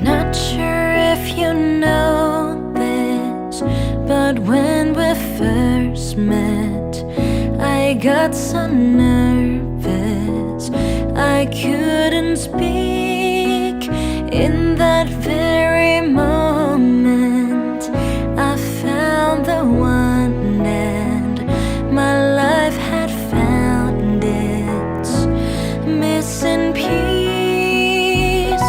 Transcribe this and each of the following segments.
Not sure if you know this, but when we first met, I got so nervous I couldn't speak. In that very moment, I found the one, and my life had found its missing piece.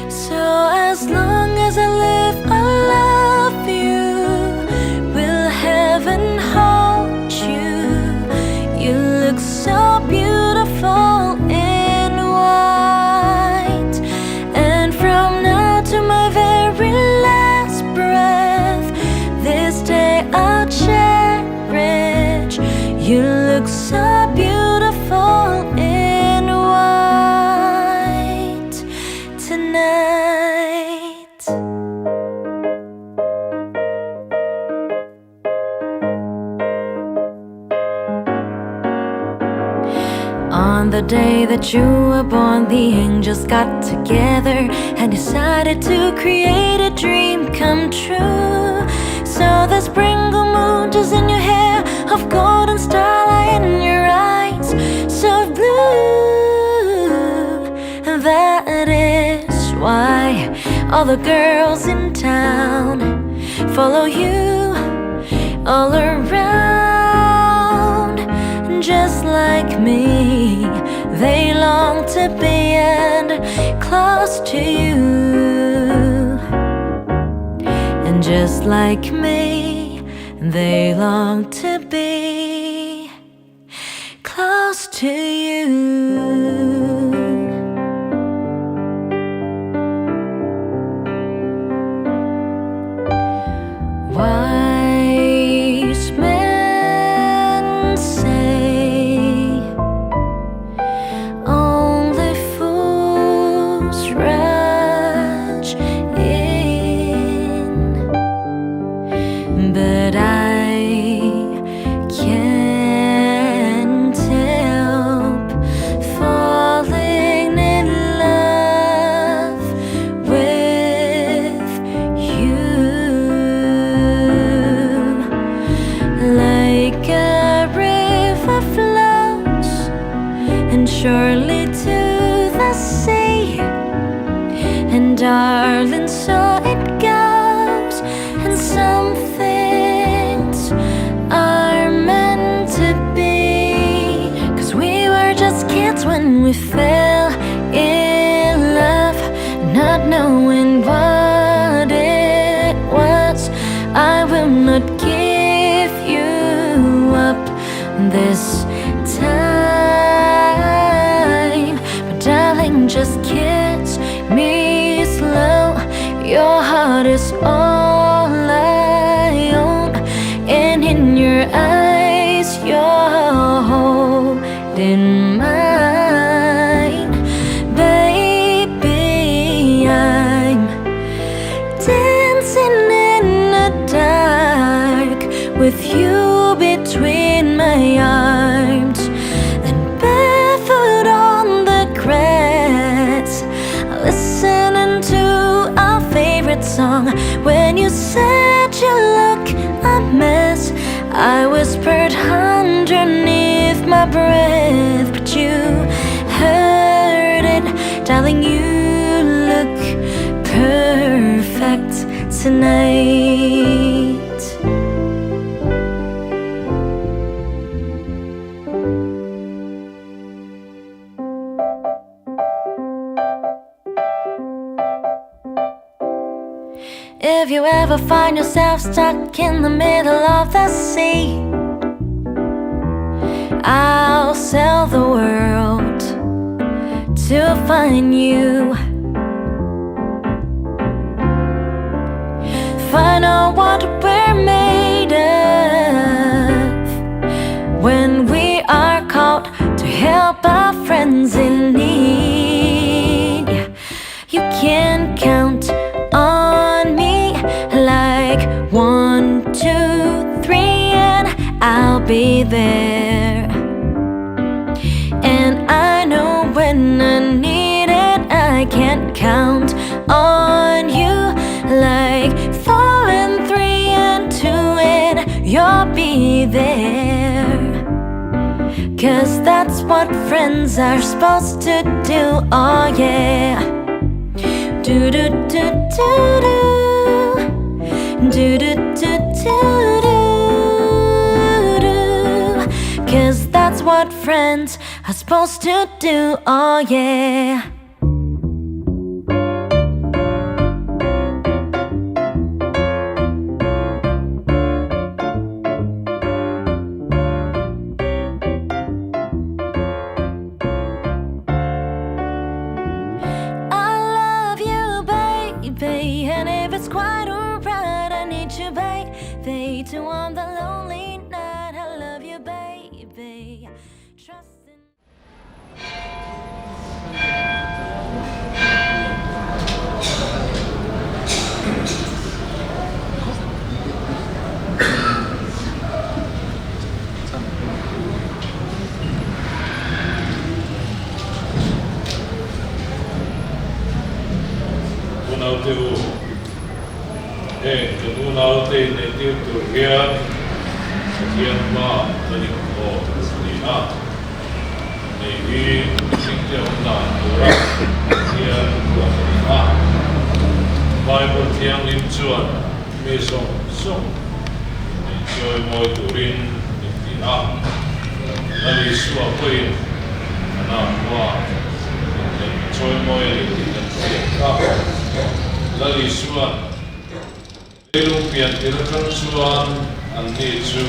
So as long as I live, I love you. Will heaven hold you? You look so beautiful in white. And from now to my very last breath, this day I'll cherish. You look so beautiful in white tonight. On the day that you were born, the angels got together and decided to create a dream come true. So the sprinkle moon is in your hair, of golden starlight in your eyes, so blue. That is why all the girls in town follow you all around. Just like me, they long to be and close to you. And just like me, they long to be close to you. Wise men say only fools rush in, but I can't help falling in love with you. Like a river flows and surely to the sea, and darling, so it goes. And some things are meant to be. 'Cause we were just kids when we fell in love, not knowing what it was. I will not give you up this time. But darling, just kiss me slow. Your heart is all I own, and in your eyes, you're holding mine. Baby, I'm dancing in the dark with you between my arms and barefoot on the grass, listening to our favorite song. When you said you look a mess, I whispered underneath my breath, but you heard it, darling. You look perfect tonight. If you ever find yourself stuck in the middle of the sea, I'll sail the world to find you. Find out what we're made of when we are called to help our friends in need. You can count on me. be there. And I know when I need it, I can't count on you. Like 4 and 3 and 2, and you'll be there. Cause that's what friends are supposed to do, oh yeah. Do do do do do. Do do do do do do. Cause that's what friends are supposed to do, oh yeah. I love you, baby, and if it's quite alright, I need you, baby, to warm the lonely night. I love you, baby. Trust in. Unaute u, heng kan unaute inneihtir tur hian Pathian hma kan inkhawm a ni a. Nei hi mihringte awm dan tura Pathian ruat a ni a. Bible Thianghlim chuan mi zawng zawng inneih chawi mawi turin min ti a. Lal Isua pawhin a nau hma inneih chawi mawi a ni tih kan hriat kha. Lal Isua'n Leilung pian tir atang chuan anni chu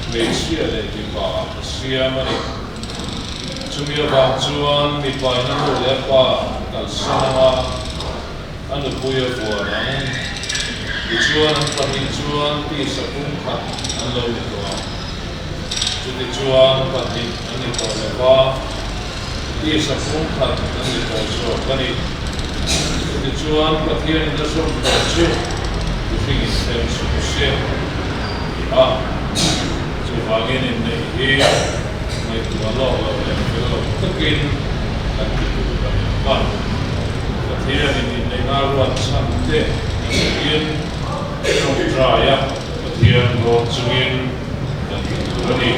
hmeichhia leh mipa a siam a ni. Chumi avang chuan mipa in a nu leh a pa kalsan anga a nupui a vuan ang. Tichuan an pahnih chuan tisa pumkhat an lo ni tawh ang. Chutichuan pahnih an ni tawh lo va, tisa pumkhat an ni tawh zawk a ni. Chutichuan Pathianin a zawm tawh chu mihringin then suh se ti a. Chuvangin inneih hi ngaihtuah lawk loh leh fel loh takin kan ti tur a ni lo va. Pathianin inneihna ruat chhan te kan sawiin tawngtai a Pathian rawn chungin kan ti tur a ni.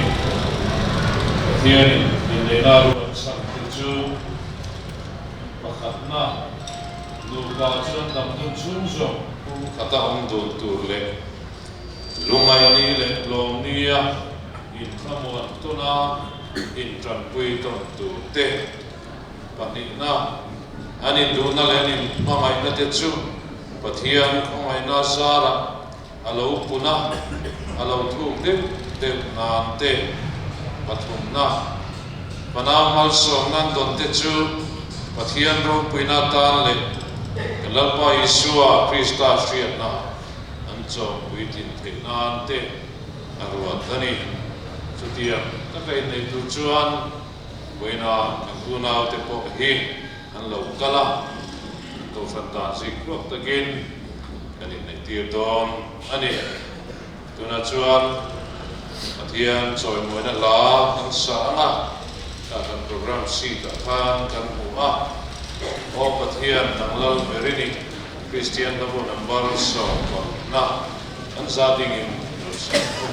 Pathianin inneihna ruat chhan te chu Pakhatna, nupa chuan damdun chhung zawng pum khata awm dun tur leh lungaihni leh lawmnia inthlamuan tawna intanpui tawn tur te. Pahnihna, an induhna leh an inhmangaihna te chu Pathian khawngaihna zarah a lo pun a, a lo thuk deuh deuh nan te, pathumna, Panau malsawm nan dawn te chu Pathian ropuina atan leh kan Lalpa Isua Krista hriatna an chawmpui tlin theih nan te a ruat a ni. Chutiang taka inneih tur chuan vawiina kan unaute pawh hi an lo kal a, Kohhran dan zikruak takin kan inneihtir dawn a ni. Tunah chuan Pathian chawimawina hla kan sa ang a, tah kan program sheet ah khan kan hmu a, Aw Pathian nang lal ber i ni, Kristian hlabu number 10 kan za dingin lo sa ang u.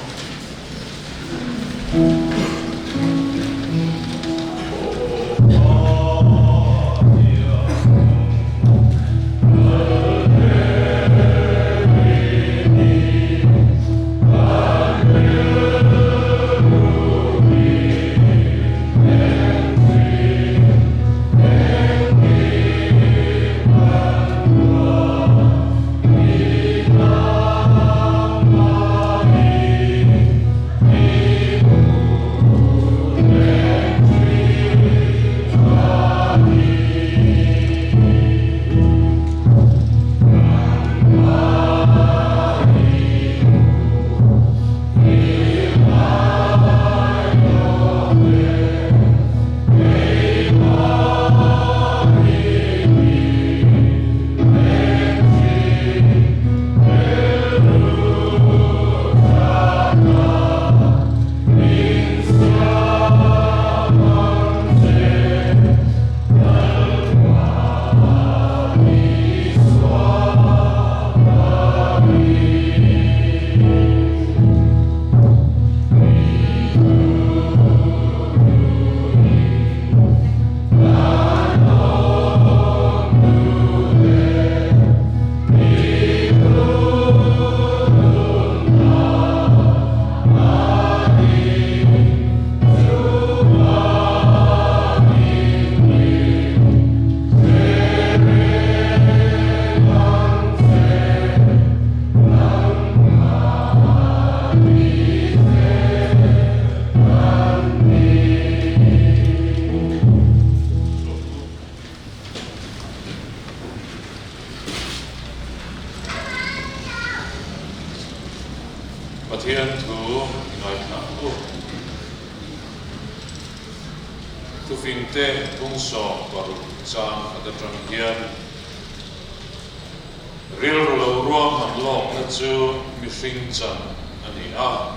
Pathian thu i ngaithla ang u. Thufingte bung 16 chang khat atang hian rilru lo ruahman lawkna chu mihring chan a ni a,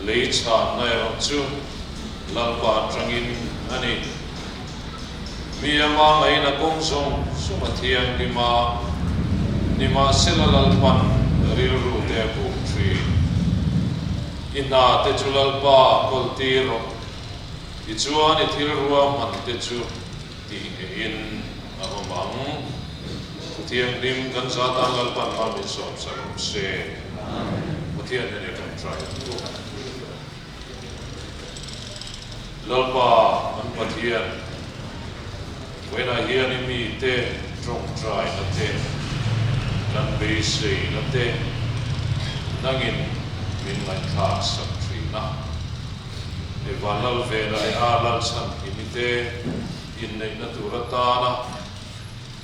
lei chhanna erawh chu Lalpa atangin a ni. Mi a hmangaihna kawng zawng zawng a thianghlim a, nimahsela Lalpan rilru te a buk thin. I hna te chu Lalpa kawl tir rawh, tichuan i thil ruahman te chu tih ngeihin a awm ang. Thu thianghlim kan za tan Lalpan mal min sawm sak rawh se. Pathian hian i ṭawngṭai ang u. Lalpa an Pathian, vawiinah hian i mite tawngtaina te, kan beiseina te nangin min ngaihthlak sak thin a. Hei Vanlalvena leh a Lalchhanhimi te inneihna tur atana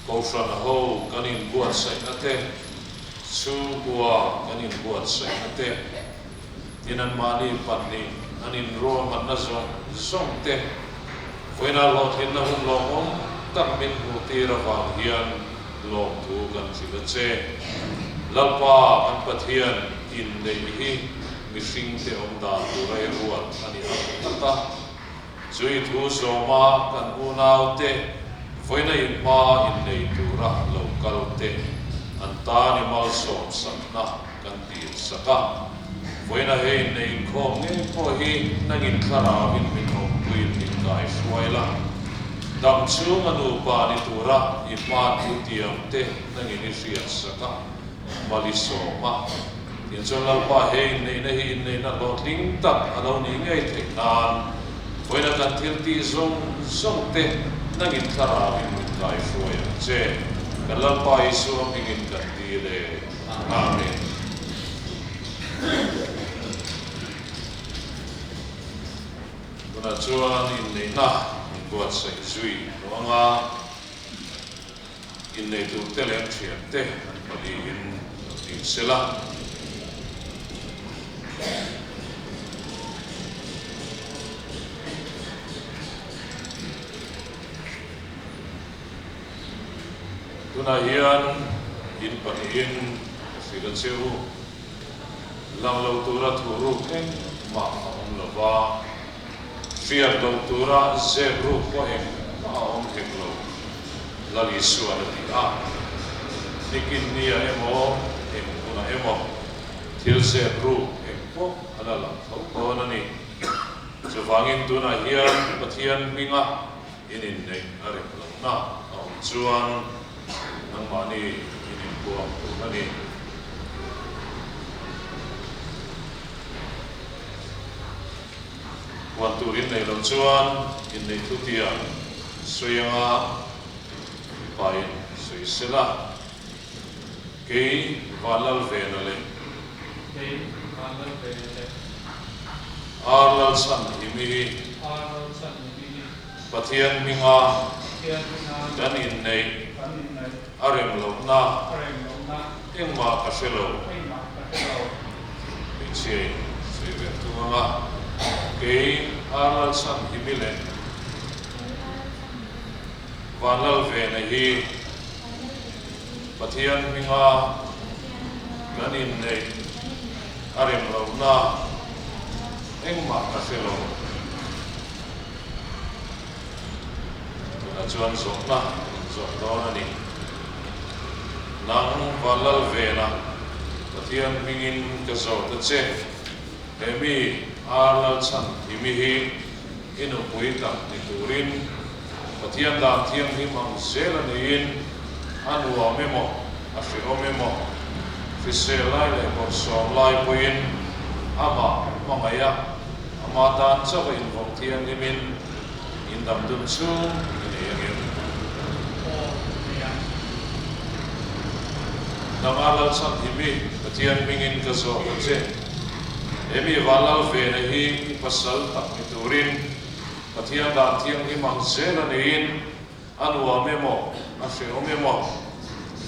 Kohhran ho kan inbuatsaihna te, chhungkua kan inbuatsaihna te, Tin, anmahni pahnih an inruahmanna zawng zawng te vawiinah hlawhtlinna hun lawmawm tak min hmuhtir avang hian lawmthu kan hrilh a che. Lalpa kan Pathian inneih hi mihringte awm dan tura i ruat a ni ang tak a. Chui thu zawma kan unaute vawiina inhma innei tura lo kalte an tan i malsawmsakna kan dil sak a. Vawiina hei innei inkhawm ngei pawh hi nangin thlarauin min awmpuiin min kaihruai la. Dam chhunga nupa ni tura i hman thu tiamte nangin i hriat sak a, mal i sawm a. Tin chuan Lalpa he inneihna hi inneihna hlawhtling tak a lo nih ngei theih nan vawiina kan thil tih zawng zawng te nangin thlarauin min kaihruai ang che. Kan Lalpa Isua hmingin kan dil e. Amen. Tunah chuan inneihna min buatsaih zui tawh ang a. Innei turte leh an thiante an palihin lo ding sela. Tunah hian in pahnihin ka hrilh a che u, lang lo tura thu ruk engmah a awm lo va, Hriat loh tura zep ruk pawh engmah a awm hek lo, Lal Isuan a ti a. Nikin nia emaw, eng hunah emaw, thil zep ruk eng pawh a la lang tho dawn a ni. Chuvangin tunah hian Pathian hminga in inneih a rem lohna a awm chuan nangmahni in inpuang tur a ni. Huan tur inneih loh chuan inneih thu tiang sawi anga mipain sawi sela, kei Vanlalvena leh Kei Vanlalvena leh Ar Lalchhan Himi hi Ar Lalchhan Himi hi Pathian hminga Pathian hminga kan inneih kan inneih a rem lohna a rem lohna engmah ka hre lo. Engmah ka hre lo. Hmeichhiain sawi ve thung anga kei Arlalchhan Himi leh Vanlalvena hi Pathian hminga kan inneih a rem lohna engmah ka hre lo. Tunah chuan zawhna kan inzawh dawn a ni. Nang Vanlalvena, Pathian hmingin ka zawt a che. He mi Ar Lalchhan Himi hi i nupui tak ni turin Pathian dan thianghlim ang zel a niin a nuam emaw, a hrehawm emaw, hrisel lai leh bawrhsawm lai pawhin amah hmangaih a, Ama tan chauh a invawng thianghlimin in dam dun chhung i nei angem? Aw, nei ang. Nanga Lalchhan Himi, Pathian hmingin ka zawh ta che. He mi Vanlalvena hi i pasal tak ni turin Pathian dan thianghlim ang zel a neiin a nuam emaw, a hrehawm emaw,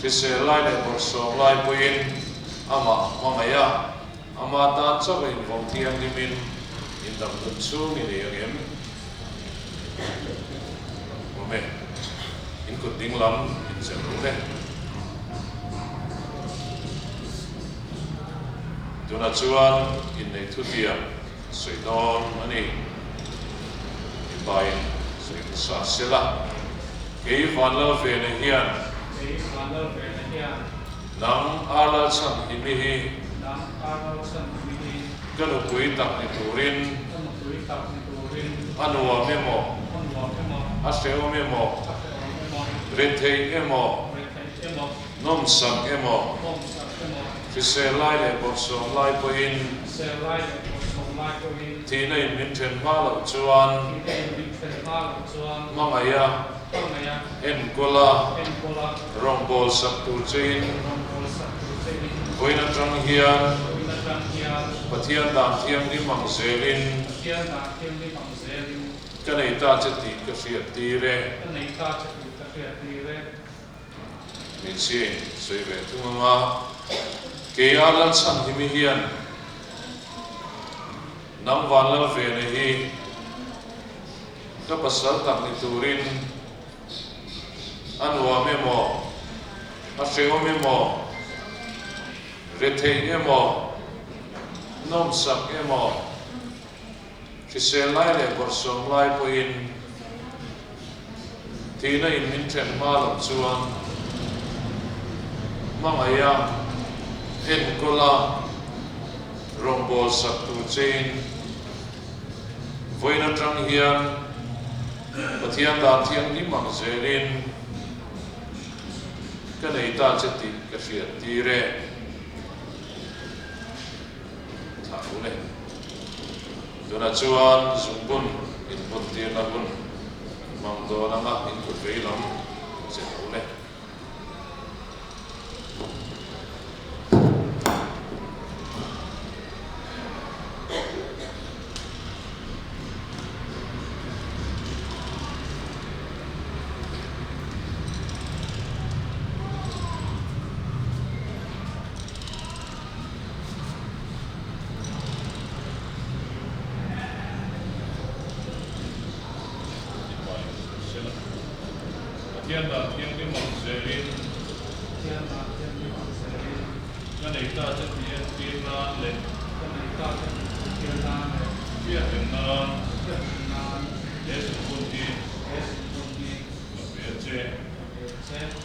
hrisel lai leh bawrhsawm lai pawhin amah hmangaih a. Ama tan chauh a invawng thianghlimin indam dun chhung i nei ang em? Awm e, in kut ding lam inzir ru le. Tunah chuan inneih thutiang sawi dawn a ni. Mipain sawi hmasa sela, Kei Vanlalvena hian. Kei Vanlalvena hian. Nang Arlalchhan Himi hi. Nang Arlalchhan Himi hi. Ka nupui tak ni turin. Ka nupui tak ni turin. A nuam emaw. A nuam emaw. A hrehawm emaw. A hrehawm emaw. Retheih emaw. Retheih emaw. Nawmsak emaw. Nawmsak emaw. Hrisel lai leh bawrhsawm lai pawhin. Hrisel lai leh bawrhsawm lai pawhin. Thihna in min then hma loh chuan. Thihna in min then hma loh chuan. Hmangaiha. Hmangaiha. Enkawl a. Enkawl a. Rawngbâwl sak tur chein. Rawngbâwl sak tur chein. Vawiin aṭang hian. Vawiin aṭang hian. Pathian dan thianghlim ang zelin. Pathian dan thianghlim ang zelin. Ka nei ta che tih ka hriat tir e. Ka nei ta che tih ka hriat tir e. Hmeichhiain sawi ve thung ang a, kei a Lalchhanhimi hian nang Vanlalvena hi ka pasal tak ni turin a nuam emaw, a hrehawm emaw, retheih emaw, nawmsak emaw, Hrisel lai leh bawrhsawm lai pawhin thihna in min then hma loh chuan hmangaiha enkawla rawngbâwl sak tur chein vawiin atang hian Pathian dan thianghlim ang zelin ka nei ta che tih ka hriat tir e. Thlah hun e. Tunah chuan zungbun inbuntirna hun kan hmang dawn anga inkut vei lam che hun e. Pathian dan thianghlim ang zelin, Pathian dan thianghlim ang zelin, Ka nei ta che tih entir nan leh, Ka nei ta che tih entir nan leh, Hriatreng nan, Hriatreng nan, He sumhmun hi, He sumhmun hi, Ka pe a che. Ka pe a che.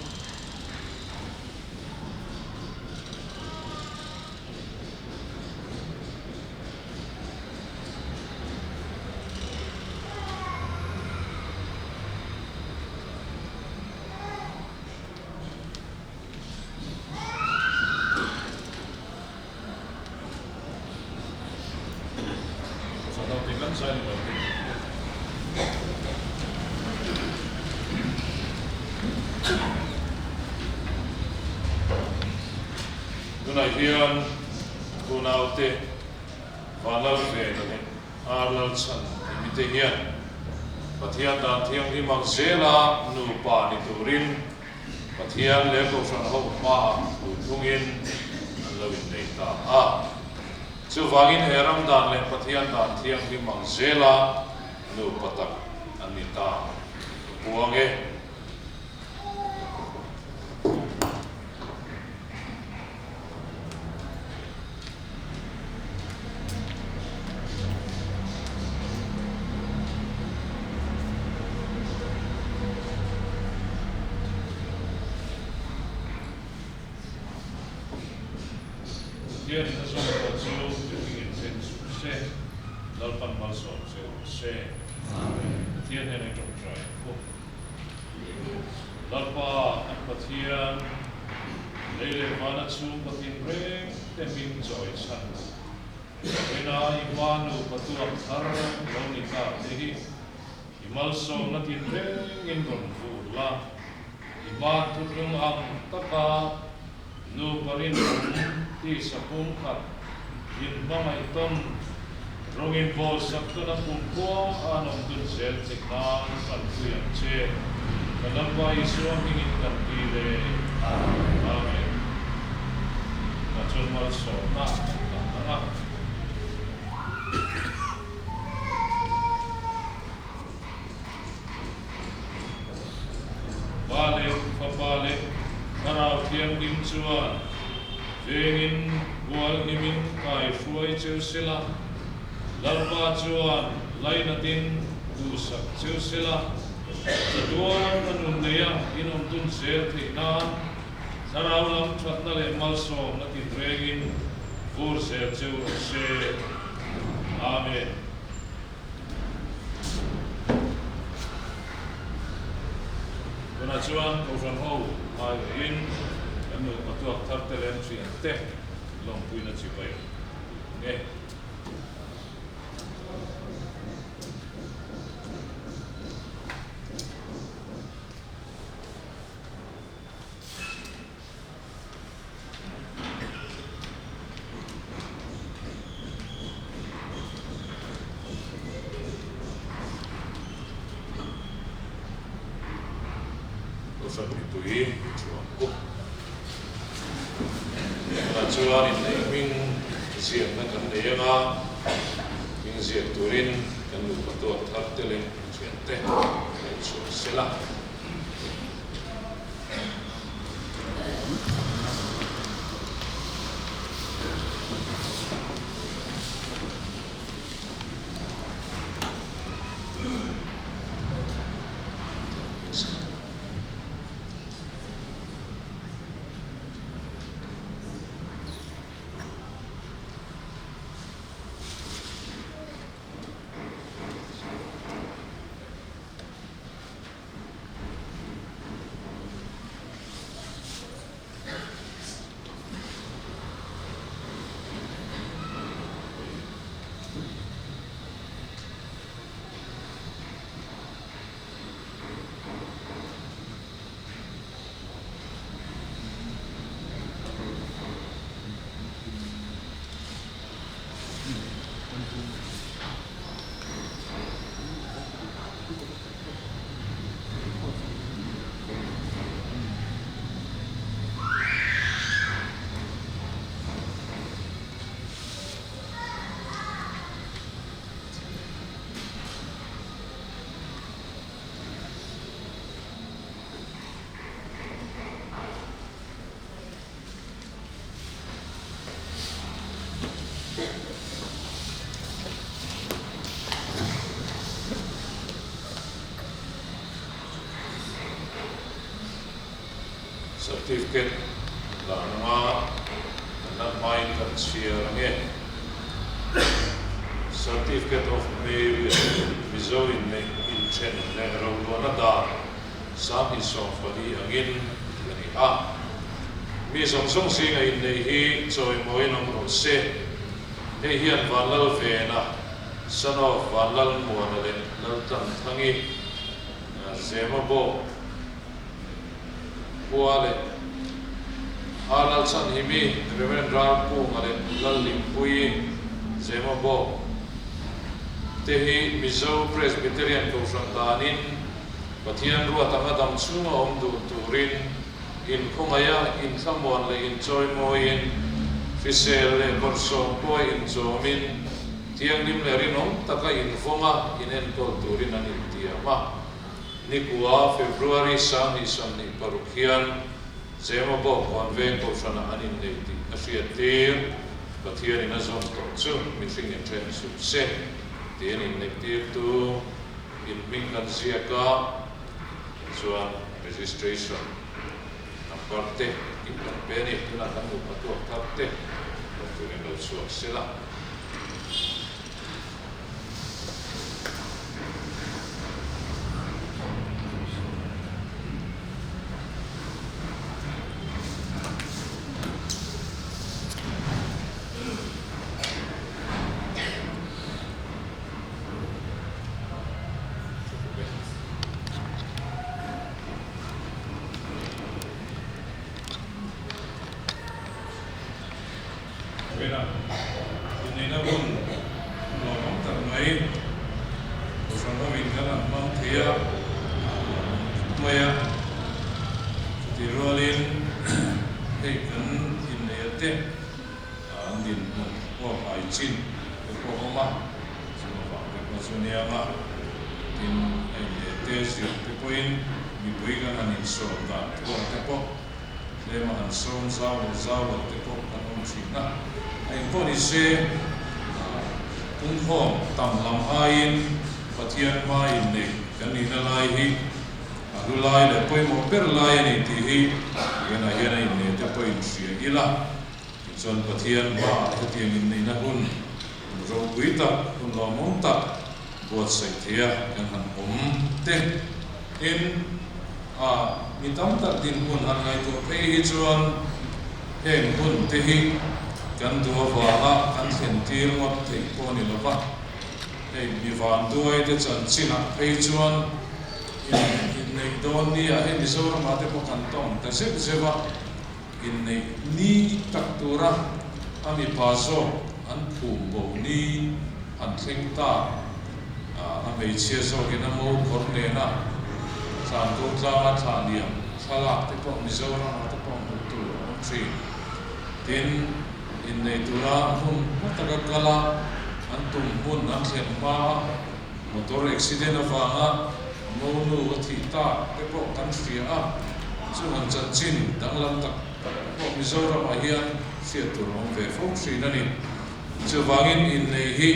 Tunah hian unaute Vanlalvena leh Arlalchhan timi te hian Pathian dan thianghlim ang zela nupa ni turin Pathian leh Kohhran ho hmaah thu thungin an lo innei ta a. Chuvangin he ram dan leh Pathian dan thianghlim ang zela nupa tak an ni ta ka puang e. Pathianin a zawm pawh chu mihringin then suh se, Lalpan malsawm che rawh se. Pathian hian i tawngtai ang u. Lalpa kan Pathian, lei leh vana chhung patin reng te hming chawi chhan Rina i hma nupa tuak thar lo ni ta te hi i malsawmna tin rengin rawn vur la, i hman thutlung ang taka nupa rinawm tisa pumkhat in hmangaih tawn Rawngin bawl sak tuna kumkhua an awm dun zel theih nan kan pui ang che. Ka Lalpa Isua hmingin kan ti le. Amen. Tunah chuan malsawmna kan hlan ta. ang a. Pa leh Fapa leh Thlarau Thianghlim chuan vengin hualhimin kai hruai cheu sela, Lalpa chuan lainatin duhsak cheu sela, chatuan a nun neia in awm dun zel theih nan Thlarau lam thatna leh malsawmna tinrengin vur zel cheu rawh se. Amen. Tunah chuan Kohhran ho aiawhin kan nupa tuak thar te leh an thian te lawmpuina chibai nge. Kohhran mipui thuam u. Tunah chuan inneih hming ziakna kan nei anga hming ziak turin kan nupa tuak thar te leh thiante lo chhuah sela. Certificate lah anga kan la hmain kan chhiar ange. Certificate of Marriage Mizo inneih inthen leh roluahna dan 2014 angin tih a ni a. Mi zawng zawng zinga inneih hi chawimawiin awm rawh se. Hei hian Vanlalvena, son of Vanlalmuana leh Laltlanthangi, Zemabawk khua leh A Lalchhanhimi, Rev. Ralkunga leh Lallimpuii, Zemabawk te hi Mizo Presbyterian Kohhran danin Pathian ruat anga dam chhunga awm dun turin Inkhawngaiha inthlamuan leh inchawimawiin, hrisel leh bawrhsawm pawha inchawmin, thianghlim leh rinawm taka invawnga inenkawl turin an intiam a. Nikua, February 2026 hian Zemabawk Huanveng Kohhranah an innei tih a hriattir. Pathianin a zawm tawh chu mihring inthen suh se tih an inneihtirtu inhming kan ziak a. Chuan registration number te engkim kan pe a ni. Tunah kan nupa tuak thar te rawn turin lo chhuak sela. Vela inneihna hun lawmawm tak mai Kohhran hovin kan han hmang thei a mai a, chutih rualin hei kan inneih te an dinhmun pawh. chin te pawh a awm a, chu avang te pawh chu nia ang a, tin a inleh te zir te pawhin mipui kan han insawm dan thuah te pawh tlema han sawm zau leh zau loh te pawh kan awm thin a, a engpawh ni se pungkhawm tam lam aiin Pathian hma inneih kan nihna lai hi A hlu lai leh pawimawh ber lai a ni tih hi Liana hian a inneih te pawh inhria ila. Tichuan Pathian hmaah hetiang inneihna hun ropui tak, hun lawmawm tak buatsaih theia kan han awm te in a mi tam tak dinhmun han ngaihtuah phei hi chuan heng hun te hi kan duh avanga kan thlen tir ngawt theih pawh a ni lo va. Hei mi vanduai te chanchinah phei chuan Inneih dawn ni ah hei Mizoramah te pawh kan tawng ta zeuh zeuh a, inneih ni tak tura a mipa zawk an phum bo ni an thleng ta, a hmeichhia zawkin a mo kawr nena tlanbo tlanga thlah liam thlalak te pawh Mizoramah te pawh hmuh tur a awm thin. Tin, inneih tura hmun hma taka kala an tum hmun an thlen hma a, Motor accident avanga monu a thih tak te pawh kan hria a, chung ang chanchin danglam tak tak pawh Mizoramah hian hriat tur a awm ve fo thin a ni. Chuvangin inneih hi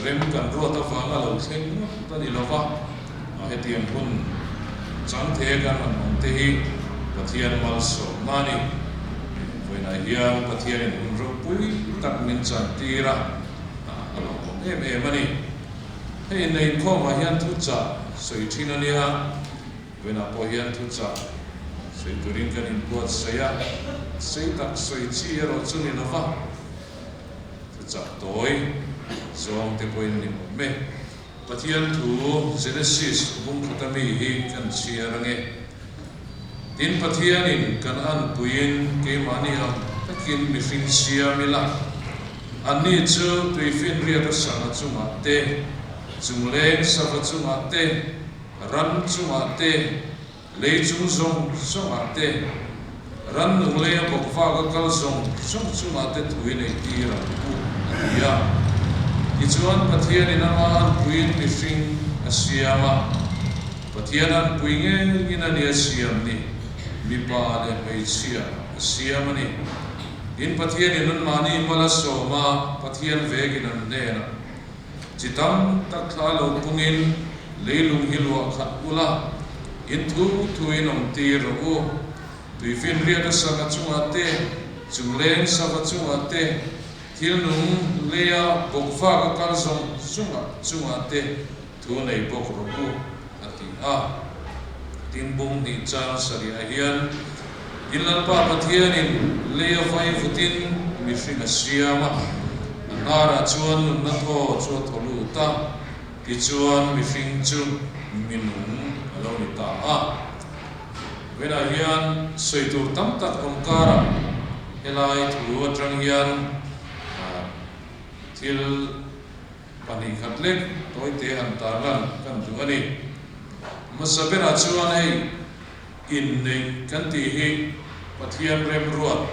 rem kan ruat avanga lo thleng ngawt a ni lova, hetiang hun changthe kan han awm te hi Pathian malsawmna a ni. Vawiinah hian Pathianin hun ropui tak min chantir a. A lawmawm em em a ni. Hei inneihkhawmah hian thuchah sawi thin a nia, vawiinah pawh hian thuchah sawi turin kan inbuatsaih a, sei tak sawi chi erawh chu ni lova, thuchah tawi zawng te pawhin a ni awm e. Pathian thu Genesis bungkhata mi hi kan chhiar ange. Tin, Pathianin kan anpuiin keimahni ang takin mihring siam ila, anni chu tuifinriata sangha chungah te, chungleng sava chungah te, ram chungah te, lei chung zawng zawngah te, rannung leia bawk vaka kal zawng zawng chungah te thui neih tir ang u, a ti a. Tichuan, Pathianin ama anpuiin mihring a siam a. Pathian an pui ngengin a ni a siam ni, mipa leh hmeichhia a siam a ni. Tin, Pathianin anmahni mal a sawm a, Pathian vegin an hnenah, Chi tam tak thla lo pungin leilung hi luah khat ula, in thu thuin awm tir rawh u. Tuifinriat a sangha chungah te, chungleng sava chungah te, thil nung leia bawk vak a kal zawng zawngah chungah te, Thu nei bawk rawh u, a ti a. Tin, bung hnih chang sarihah hian, In Lalpa Pathianin lei a vai vutin mihring a siam a, a hnarah chuan nunna thaw chu a thaw lut a, tichuan mihring chu mi nung a lo ni ta a. Vawiinah hian sawi tur tam tak awm karah helai thu atang hian thil Pahnih khat lek tawite han tarlan kan duh a ni. Hmasa berah chuan hei inneih kan tih hi Pathian remruat,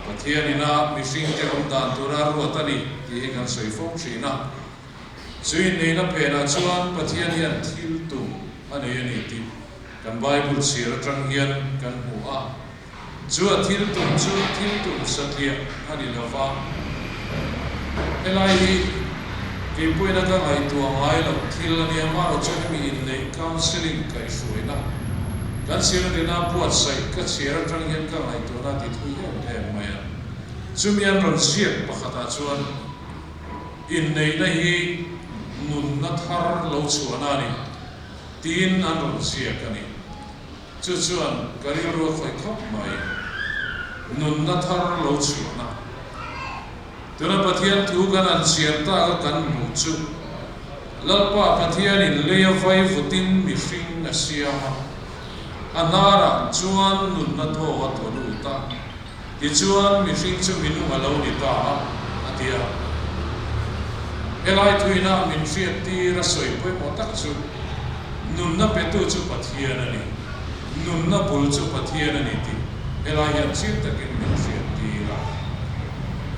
Pathian ina mihringte awm dan tura ruat a ni tih hi kan sawi fo thin a. Chu inneihna phenah chuan Pathian hian thil tum a nei a ni tih kan Bible chhiar atang hian kan hmu a. Chu a thil tum chu thil tum satliah a ni lo va. Helai hi keipawhin a ka ngaihtuah ngai loh thil a nia, amaherawh chu hemi inneih counselling kaihhruaina kan siamrina buatsaih ka chhiar atang hian ka ngaihtuahna a ti thui em em mai a. Chumi an rawn ziak pakhatah chuan inneihna hi nunna thar lo chhuahna a ni tiin an rawn ziak a ni. Chu chuan ka rilru a khawih khawp mai. Nunna thar lo chhuahna. Tuna Pathian thu kan han chhiar tak a kan hmuh chu, Lalpa Pathianin lei a vai vutin mihring a siam a, a hnarah chuan nunna thaw a thaw lut a, tichuan mihring chu minung a lo ni ta a, a ti a. Helai thuina min hriat tir a sawi pawimawh tak chu, Nunna petu chu Pathian a ni, nunna bul chu Pathian a ni tih helai hian chiang takin min hriat tir a.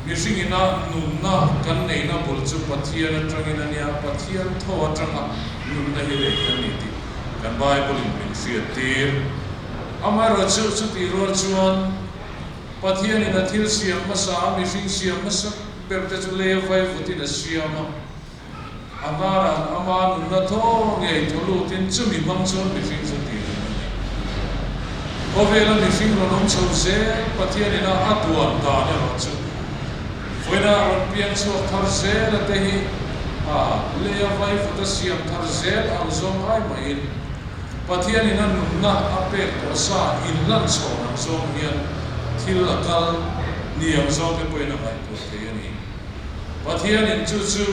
Mihringina nunna kan neihna bul chu Pathian atangin a nia, Pathian thaw atanga nunna hi nei kan ni tih kan Bible-in min hriattir. Amaherawhchu, chutih rual chuan Pathianin a thil siam hmasa a, mihring siam hmasa berte chu lei a vaivutin a siam a, A hnarah ama nunna thaw ngei thaw lutin chumi hmang chuan mihring chu tih reng a ni. Khawvela mihring rawn awm chho zel Pathianin a a duan dan erawh chu vawiinah rawn piang chhuak thar zel a te hi a lei a vaivut a siam thar zel ang zawng ai mahin Pathianin a nunna a pek tawh sa inlan chhawn ang zawng hian thil a kal ni ang zawng te pawhin a ngaihtuah thei a ni. Pathianin chu chu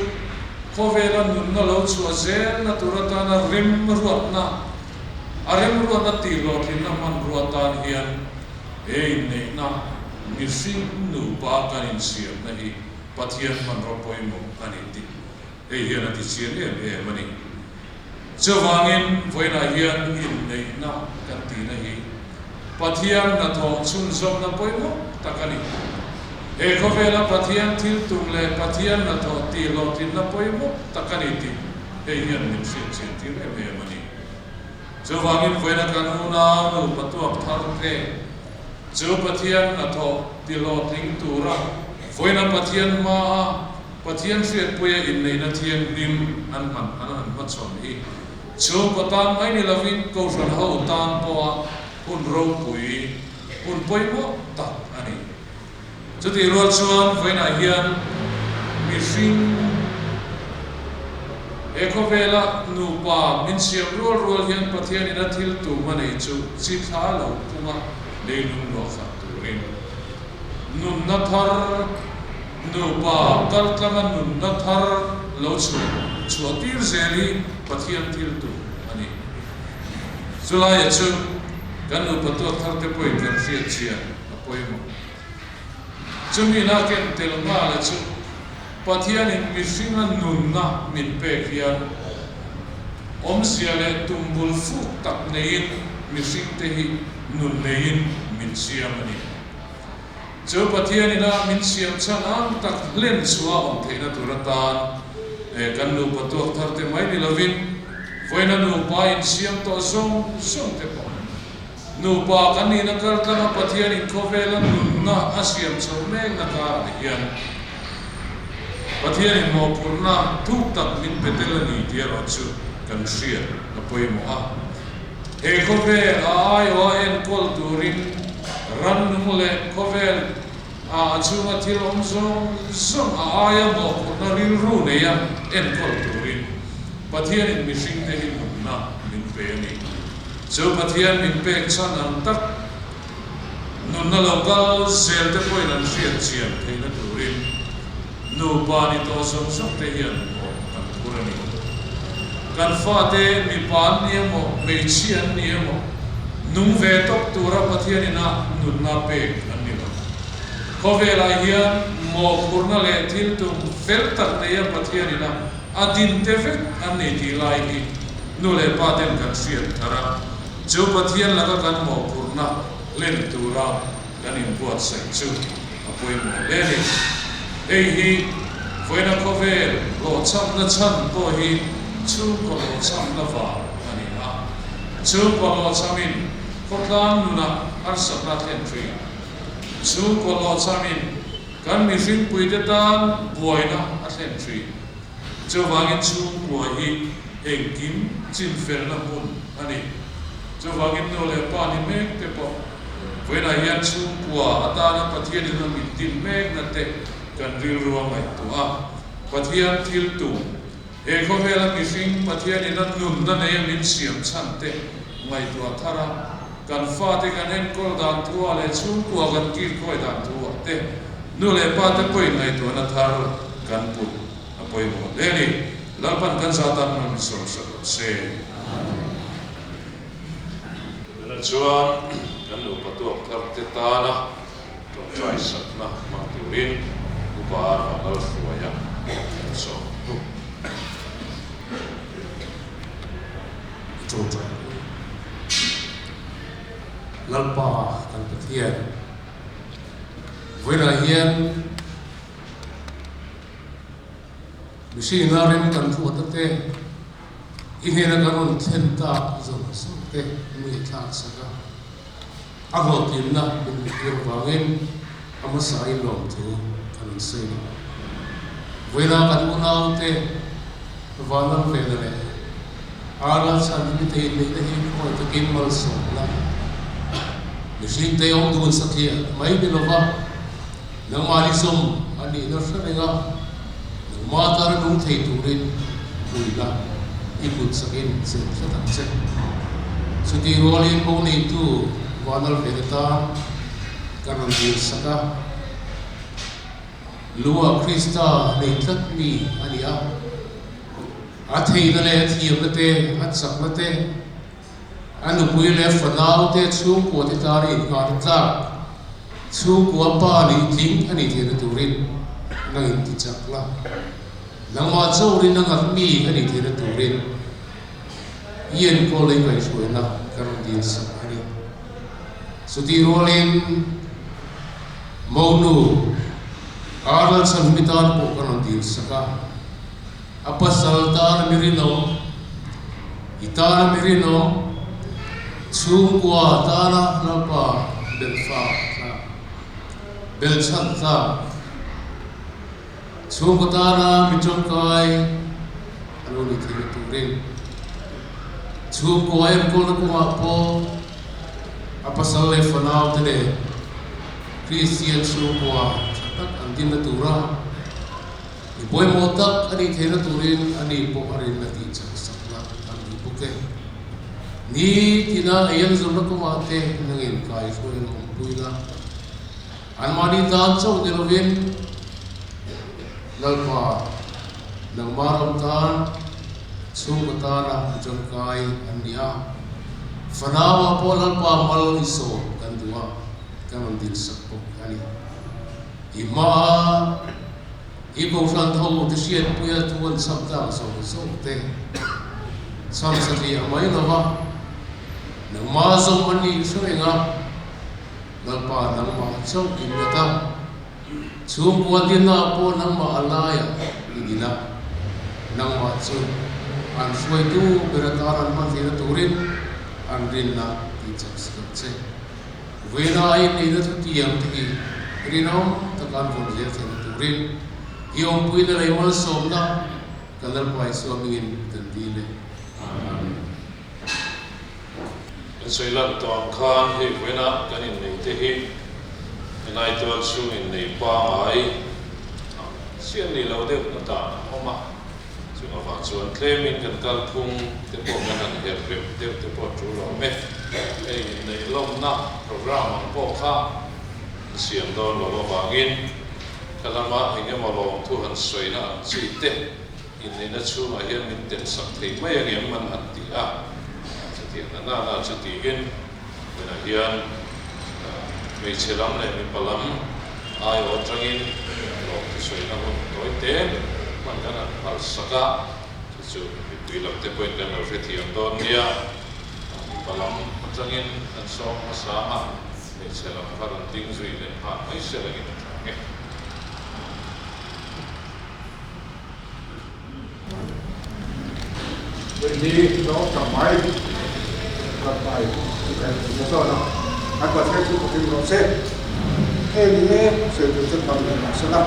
khawvela nunna lo chhuah zelna tur atana remruatna, a remruatna tihhlawhtlinna hmanrua atan hian he inneihna mihring nupa kan insiamna hi Pathian hmanraw pawimawh a ni tih hei hian a tichian em em a ni. Chuvangin vawiinah hian inneihna kan tihna hi Pathian hnathawh chhunzawmna pawimawh tak a ni. He khawvela Pathian thil tum leh Pathian hnathawh tihhlawhtlinna pawimawh tak a ni tih hei hian min hriatchian tir em em a ni. Chuvangin vawiina kan unau nupa tuak thar te chu Pathian hnathawh tihlawhtling tura vawiina Pathian hmaa Pathian hriatpuia inneihna thianghlim an hman an han hmachhawn hi chhungkaw tan mai ni lovin Kohhran ho tan pawha hun ropui, hun pawimawh tak a ni. Chutih rual chuan vawiinah hian mihring he khawvela nupa min siam rual rual hian Pathianin a thil tum a nei chu chi thla lo punga leilung luah khat turin Nunna thar, Nupa kaltlanga nunna thar lo chhuah chhuah tir zel hi Pathian thil tur a ni. Chulaia chu kan nupa tuak thar te pawhin kan hriat chian a pawimawh. Chumi na ken tel nghala chu Pathianin mihringa nunna min pek hian awmzia leh tum bul fuk tak neiin mihringte hi nun neiin min siam a ni. Chu Pathianin a min siam chhan ang tak hlen chhuah awm theihna tur atan kan nupa tuak thar te mai ni lovin vawiina nupa insiam tawh zawng zawng te pawh nupa kan nihna kal tlanga Pathianin khawvela nunna a siam chho mekna karah hian Pathianin mawhphurhna thuk tak min pe tel a ni tih erawh chu kan hriat a pawimawh a. He khawvel a aiawha enkawl turin rannung leh khawvel a a chhunga thil awm zawng zawng a aia mawhphurhna rilru neia enkawl turin Pathianin mihringte hi nunna min pe a ni. Chu Pathian min pek chhan ang tak nunna lo kal zel te pawhin an hriat chian theihna turin nupa ni tawh zawng zawng te hian mawh kan phur a ni. Kan fate mipa an ni emaw, hmeichhia an ni emaw, nung ve tawp tura Pathian ina nunna pek an ni lo. Khawvelah hian mawhphurhna leh thil tum fel tak neia Pathian ina a din te vek an ni tih lai hi nu leh pa ten kan hriat thar a. Chu Pathian laka kan mawhphurhna hlen tura kan inbuatsaih chu a pawimawh hle a ni. Hei hi vawiina khawvel hlawhchhamna chhan pawh hi chhungkaw hlawhchhamna vang a ni a. Chhungkaw hlawhchhamin khawtlang nunah harsatna a thlen thin. Chhungkaw hlawhchhamin kan mihringpuite tan buaina a thlen thin. Chuvangin chhungkua hi engkim chinfelna hmun a ni. Chuvangin nu leh pa ni mek te pawh vawiinah hian chhungkua atana Pathianin a min din mekna te kan rilru a ngaihtuah a. Pathian thil tum, he khawvela mihring Pathianin a nunna neia min siam chhan te ngaihtuah thar a, kan fate kan enkawl dan thu ah leh chhungkua kan kilkawi dan thu ah te nu leh pa te pawhin ngaihtuahna thar kan put a pawimawh hle a ni. Lalpan kan za tan hman min sawm sak rawh se. Tunah chuan kan nupa tuak thar te tana tawngtai sakna hmang turin Upa Arva Lalhruaia kan sawm. I tawngtai ang u. Lalpa kan Pathian, vawiinah hian. Mihringa rem kan ruat a te, i hnena kan rawn thlen tak zawng zawng te ngaihthlak sak a, a hlawhtlinna min hmuhtir avangin a hmasa in lawmthu kan rawn sawi a. Vawiina kan unaute Vanlal Vena leh Arlal Chhan mite inneihna hi khawi takin malsawmna mihringte awm dun satliah mai ni lova, Nangmah hi zawm a nihna hre reng a, nangmah tana nung thei turin puihna i kut sakin chet tlat ang che. Chutih rualin bo neitu Vanal ven atan ka rawn dil sak a, Lua Krista nei tlat mi a ni a, a theihna leh a thiamna te, a chakna te, A nupui leh fanaute chhungkuate tana inngahna tlak, chhungkua pa nih tling a nih theihna turin nang in ti chak la. Nangmah chauhin a ngat mi a nih theihna turin i enkawl leh i ngaihhruaina ka rawn dil sak a ni. Chutih rualin Monu Arnold Chhanhumi tan pawh ka rawn dil sak a. A pasal tan mi rinawm, i tana mi rinawm, chhungkua tana Lalpa belhfa tlak, belhchhan tlak, chhungkaw tana mi tangkai a lo ni thei turin chhungkua enkawlna kawngah pawh a pasal leh fanaute nen Kristian chhungkua tha tak an dinna tura I pawimawh tak a nih theihna turin a ni pawh a rinna tih chak sakna an duh bawk e. Ni tina ei an zawrhna kawngah te nangin kai hruai an awmpui la. Anmahni tan chauh ni lovin Lalpa nangmah ram tan chhungkaw tana tangkai an ni a. Fanauah pawh Lalpa mal i sawm kan duh a, kan rawn dinsak bawk a ni. I hmaa i kohhran tho te hriatpuia thu an chham tlang zawng zawng te chham satliah mai lo va, nangmah zawng an nih hre reng a, Lalpa nangmah chauh in ngat a, chhungkua dinna pawh nangmah a laiah i din a, nangmah chu an hruaitu ber atan an hman theihna turin an rinna tihchak sak ang che. Vawiina a inneihna thutiang te hi rinawm taka an vawn zel theihna turin i awmpuina leh malsawmna kan Lalpa Isua hmingin kan dil e. Amen. Kan sawi lan tawh ang khan hei vawiina kan inneih te hi helai tual chhung innei pangai ang chiah ni lo deuh na dan a awm a. Chung avang chuan tlemin kan kalphung te pawh kan han her rem deuh te pawh a tul awm e. Hei inneih lawmna programme ang pawh kha an siam dawn lo avangin ka lama eng emaw lawmthu han sawina ang chi te inneihna chhungah hian min tel sak thei mai ang em an han ti a. Chutiang na na na chu tiin tunah hian hmeichhe lam leh mipa lam aiawh atangin lawmthu sawina hun tawi te hman kan han phal sak a, chu chu mipui lam te pawhin kan lo hrethiam dawn nia. Mipa lam atangin kan sawm hmasa ang a, hmeichhe lam kha rawn ding zui leh nghal mai se langin a tha ang e. Vậy thì nó chẳng mấy gặp phải cái cho nó anh có thể chụp một cái nó sẽ thế thì sự tự chất bằng là sẽ lắm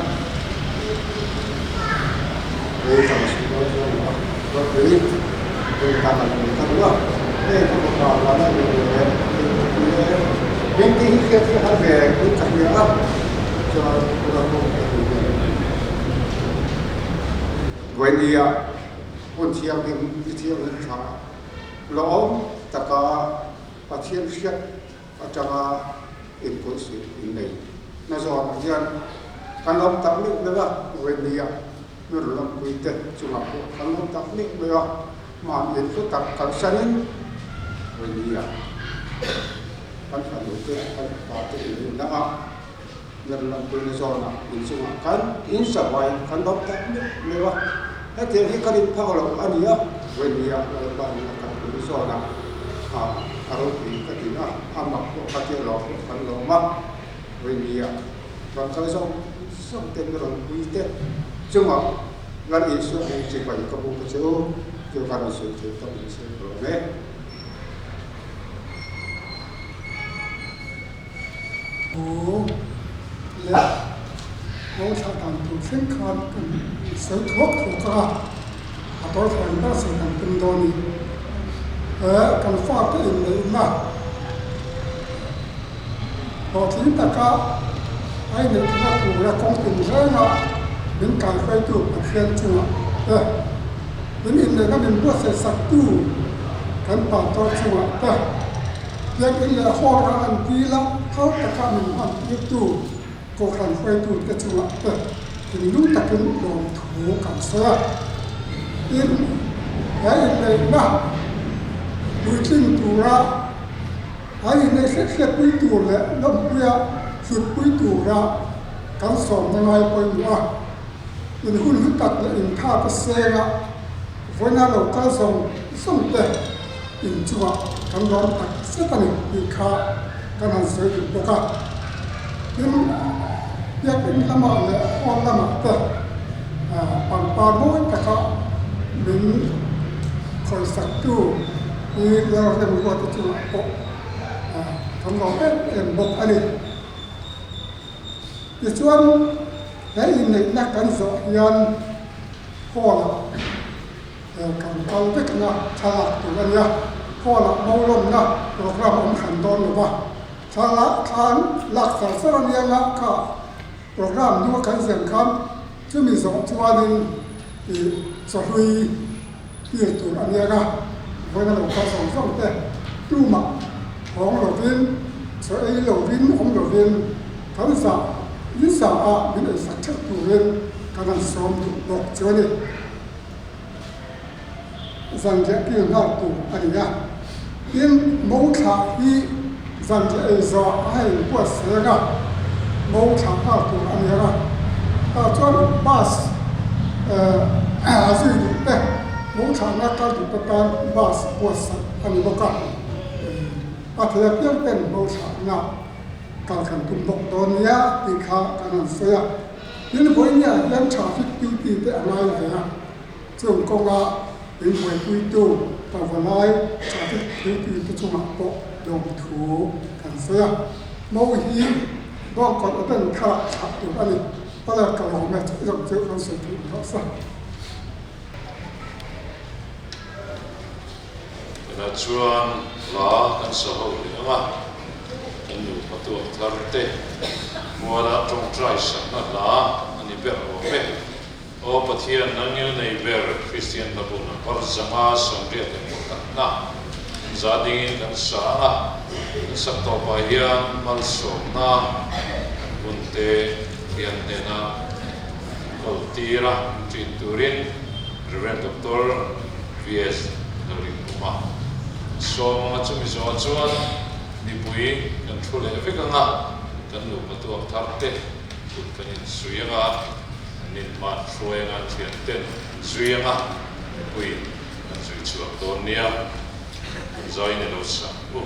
đây chẳng sự đó cho nó có cái tôi ta là người ta đúng không thế thì một là là người bên cái khi khi hắn về cũng chẳng nhớ lắm cho nó không Vawinia hun thianghlim i thianghlim tha lawm taka Pathian hriat atanga inkulhsih in nei. Na zawnah hian kan lawm tak meuh meuh a, Vawinia mi rawn lawmpui te chungah pawh kan lawm tak meuh meuh a, mahni hlu tak kalsanin Vawinia kan fanu te kan fapa te inrinna ah Lallampuina zawnah inchungah khan in savai kan lo tak meuh meuh a, hetiang hi kan inphak lo a ni a, Vawinia Lalpa in a kalpui zawnah a ropui ka ti a, a mak pawh ka ti a lawm pawh kan lawm a, Vawinia rawn kal zawng zawng te mi rawn pui te chungah Lal Isua hming chibai ka buk a che u, chu ka rawn sawi thei tak ni se ka lawm e. Aw le, lo thlah dan tur thleng khan kan sawi thuak thuak a, a tawr thleng ber sawi kan tum dawn ni. He kan fate inneihna hlawhtling taka a inneih theihna tura kawng tinrenga min kaihruaitu Pathian chungah te, min inneihna min buatsaih saktu kan Pastor chungah te, Biakinn leh hall a an dil a, phal taka min hman tirtu Kohhran hruaitute chungah te thinlung takin lawmthu kan sawi a. Tin, he inneihna puitling tura an inneih hriat hriatpui tur leh lawmpuia hlutpui tura kan sawmna ngai pawimawh a, in hun hlu tak leh intha te senga vawiina lo kal zawng zawng te in chungah kan lawm tak zet a ni tih kha kan han sawi duh bawk a. Tin, biakinn lamah leh hall lamah te pangpar mawi taka min khawihsaktu hi Lalremruata chungah pawh kan lawm em em bawk a ni. Tichuan, he inneihna kan zawh hian hall-ah Kan kal vekna thlalak tur a nia, hall-ah mawlawmna program awm hran dawn lo va, thlalak thlan lak char char a nia nga kha program hnua kan zian khan chumi zawh chuanin ih chawhlui tir tur a nia nga, vawiina lo kal zawng zawng te tumah hawng lovin chaw ei lovin awm lovin kan zah in zah a min eisak theuh turin kan han sawm duh bawk chu a ni. Zanriah kil nghal tur a ni a, tin mo thlah hi zanriah ei zawh a hei buat seng a, mo thlah nghal tur a ni a, tah chuan bus a zui duh te, mo thlahna kal duh te tan bus buatsaih a ni bawk a, a thei apiang ten mo thlahna kal kan tum bawk dawn nia tih kha kan han sawi a. Tin, vawinia hian traffic duty te a ngai ve a, chung kawnga min buaipuitu pavalai traffic duty te chungah pawh lawmthu kan sawi a. Mo hi bawngkawlh a ben tharah thlah tur a ni, pala ka lawm e, chu zawng chu kan sawi theih rawh sa. Tunah chuan hla kan sa ho leh ang a, kan nupa tuak thar te muala tawngtai sakna hla a ni ber awm e. Aw Pathian, nangil nei ber Kristian hla bu number 581 na za dingin kan sa ang a, kan sak tawpah hian malsawmna hunte Pathian hnena kawl tira ṭin turin Rev. Doctor VS Lalrinkhuma sawm anga chumi zawhah chuan mipui kan thu leh vek anga kan nupa tuak thar te kut kan insui anga an inhman hruai anga an thian ten an zui anga mipui kan zui chhuak dawn nia kan zai ni lo sak u.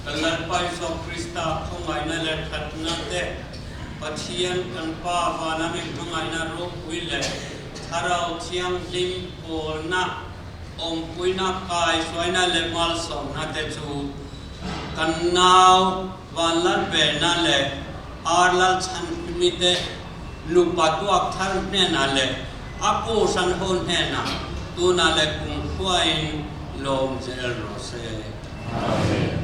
Kan Lalpa Isua Krista khawngaihna leh thatna te, Pathian kan Pa vana min hmangaihna ropui leh Thlarau Thianghlim pawlna, awmpuina, kaihruaina leh malsawmna te chu kan nau Vanlalbena leh Ar Lalchhanhimi te nupa tuak thar hnenah leh a kohhran ho hnenah tunah leh kumkhuain lawm zel rawh se. Amen.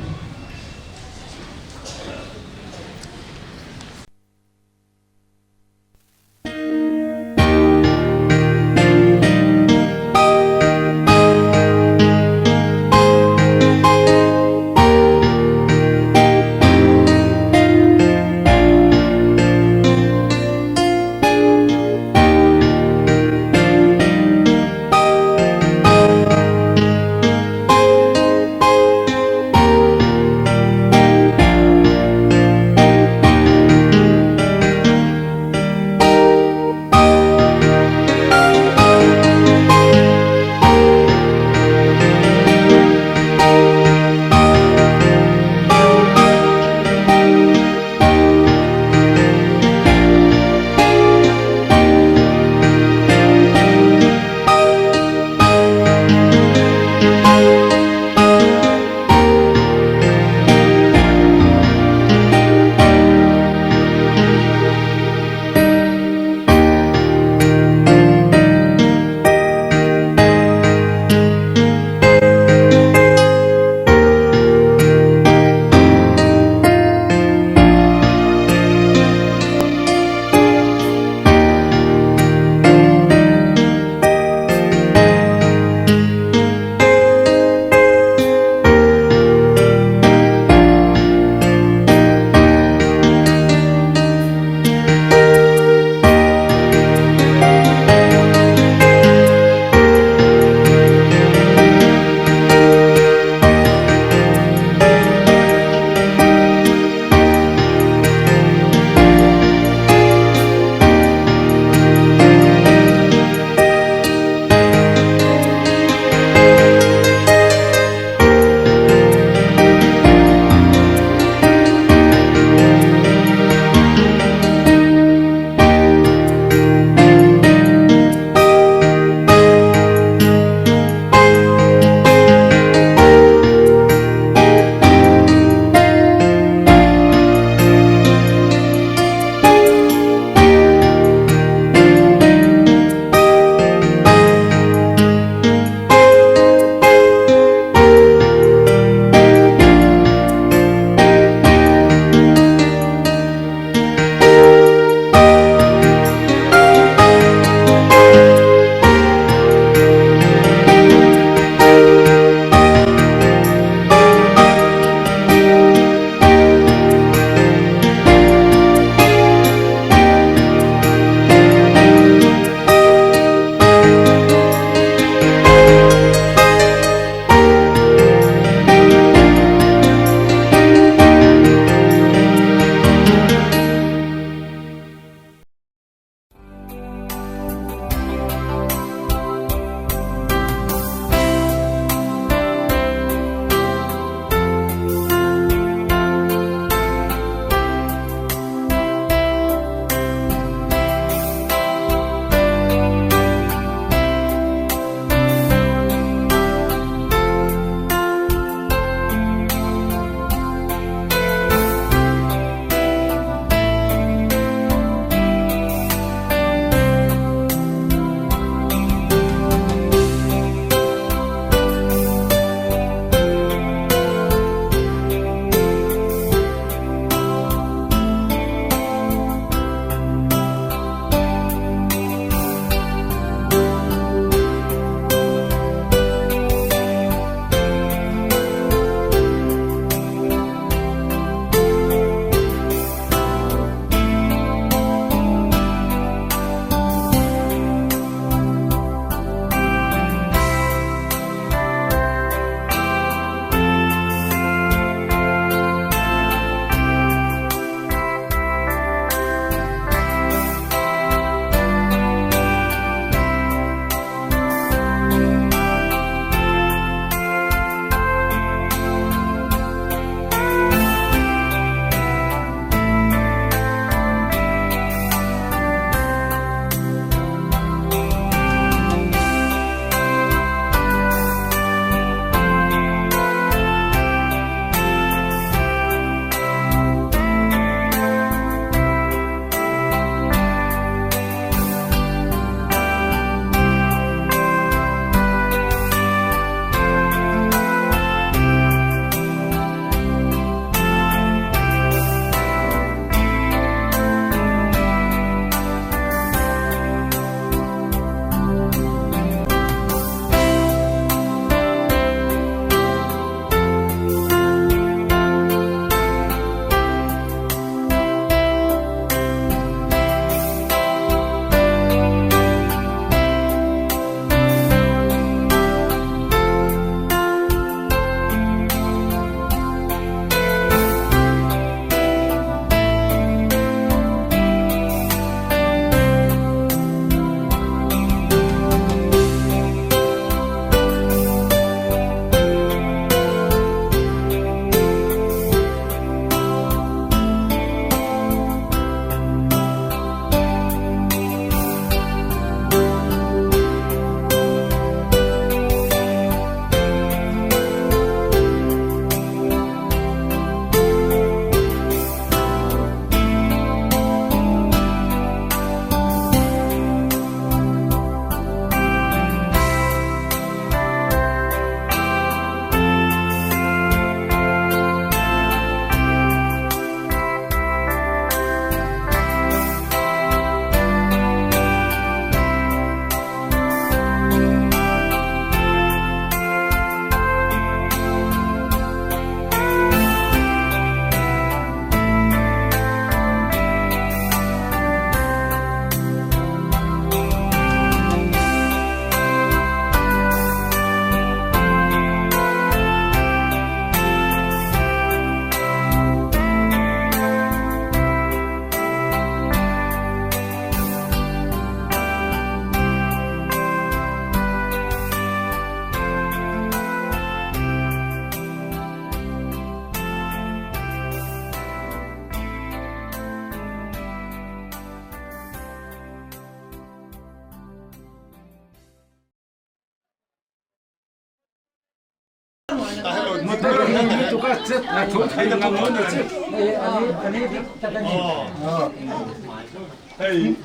Hei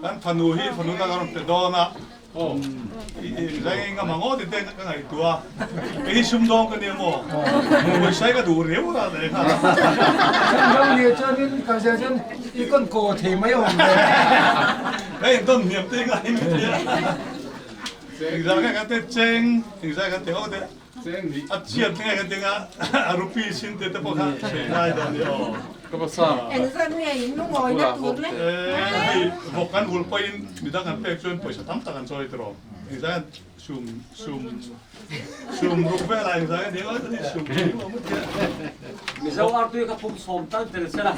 kan fanu hi fanu na kan rawn pe dawn a zai nga mangaw ti te ka ngaihtuah a kei hi sumdawng ka nia maw pawisa hi ka duh riau a leh kha Sumdawng nih chuanin ka zia chuan i kawn kaw thei mai awm ve ka intawn hniam te ngai mai thei a engzah nge ka te cheng engzah ka te ho te A chiat nge ka ding a, a rupee sin te te pawh kha sawi ngai dawn ni aw. Ka pasa. Engzat nge in lungawina tur le? Hei vawk kan hul pawhin midang kan pek chuan pawisa tam tak an chawi tiraw. Engzat nge sum sum sum ruk velah engzat nge nia hei sum eng awm tia. Mizo artui kha pum sawm tal tel sela.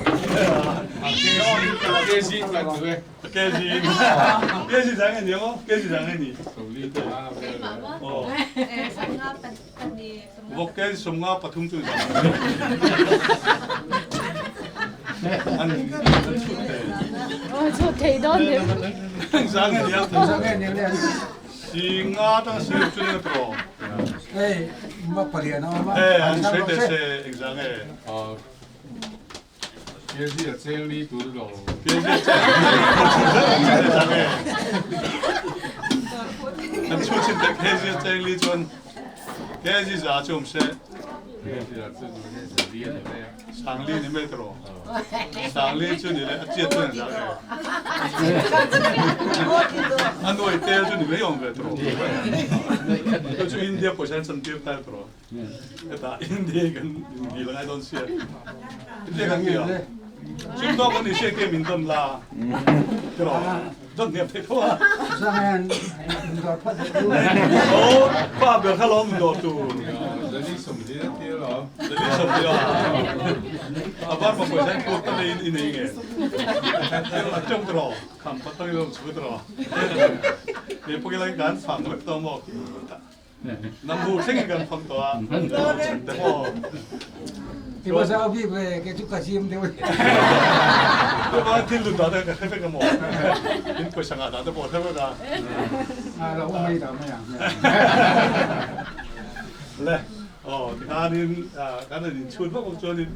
KG kan tu e. KG KG zang nge ni aw KG zang nge ni. Vawk KG 53 chu zang. An chhut thei. Chhut thei dawn ni. Zang nge ni a. Zang nge ni le. Singa tang se chu ni tro. Hey, ma palian awm a. Eh, an sei te se eng zang nge. KG a cheng li tur lo. KG a cheng li tur lo. An chu chin te KG a cheng li chuan KG za chu awm se. KG a cheng li li a ni mai a. Sang li ni mai tiraw. Sang li chu ni le a chiat chuan za nge. A nuai tel chu ni mai awm ve tiraw. Chu chu India pawisa an chantir ta tiraw. Heta India kan dil ngai dawn sia. India kan tia. Sum dawk kan ni sia te min dawn la. Tiro. Dawn hniam thei tho a. Oh, pa ber kha lawm dawr tu. Zali sawm li a tia lo. Zali sawm li a. A bar ma pawisa in put ta nei in nei nge. A chong tiro. Kham pa tang lo chu tiro. Ne pawh kan fang vek tawh maw. Nambu thlengin kan fang tawh a, chhan te maw. Ti ba zau bik ve ke chu ka zim deuh. Te ba thil dun da te ka hre vek a maw. In pawisa ngah dan te pawh hre vek a. A lo mai da mai ang. Le, aw tikhanin kan han inchhut vak vak chuanin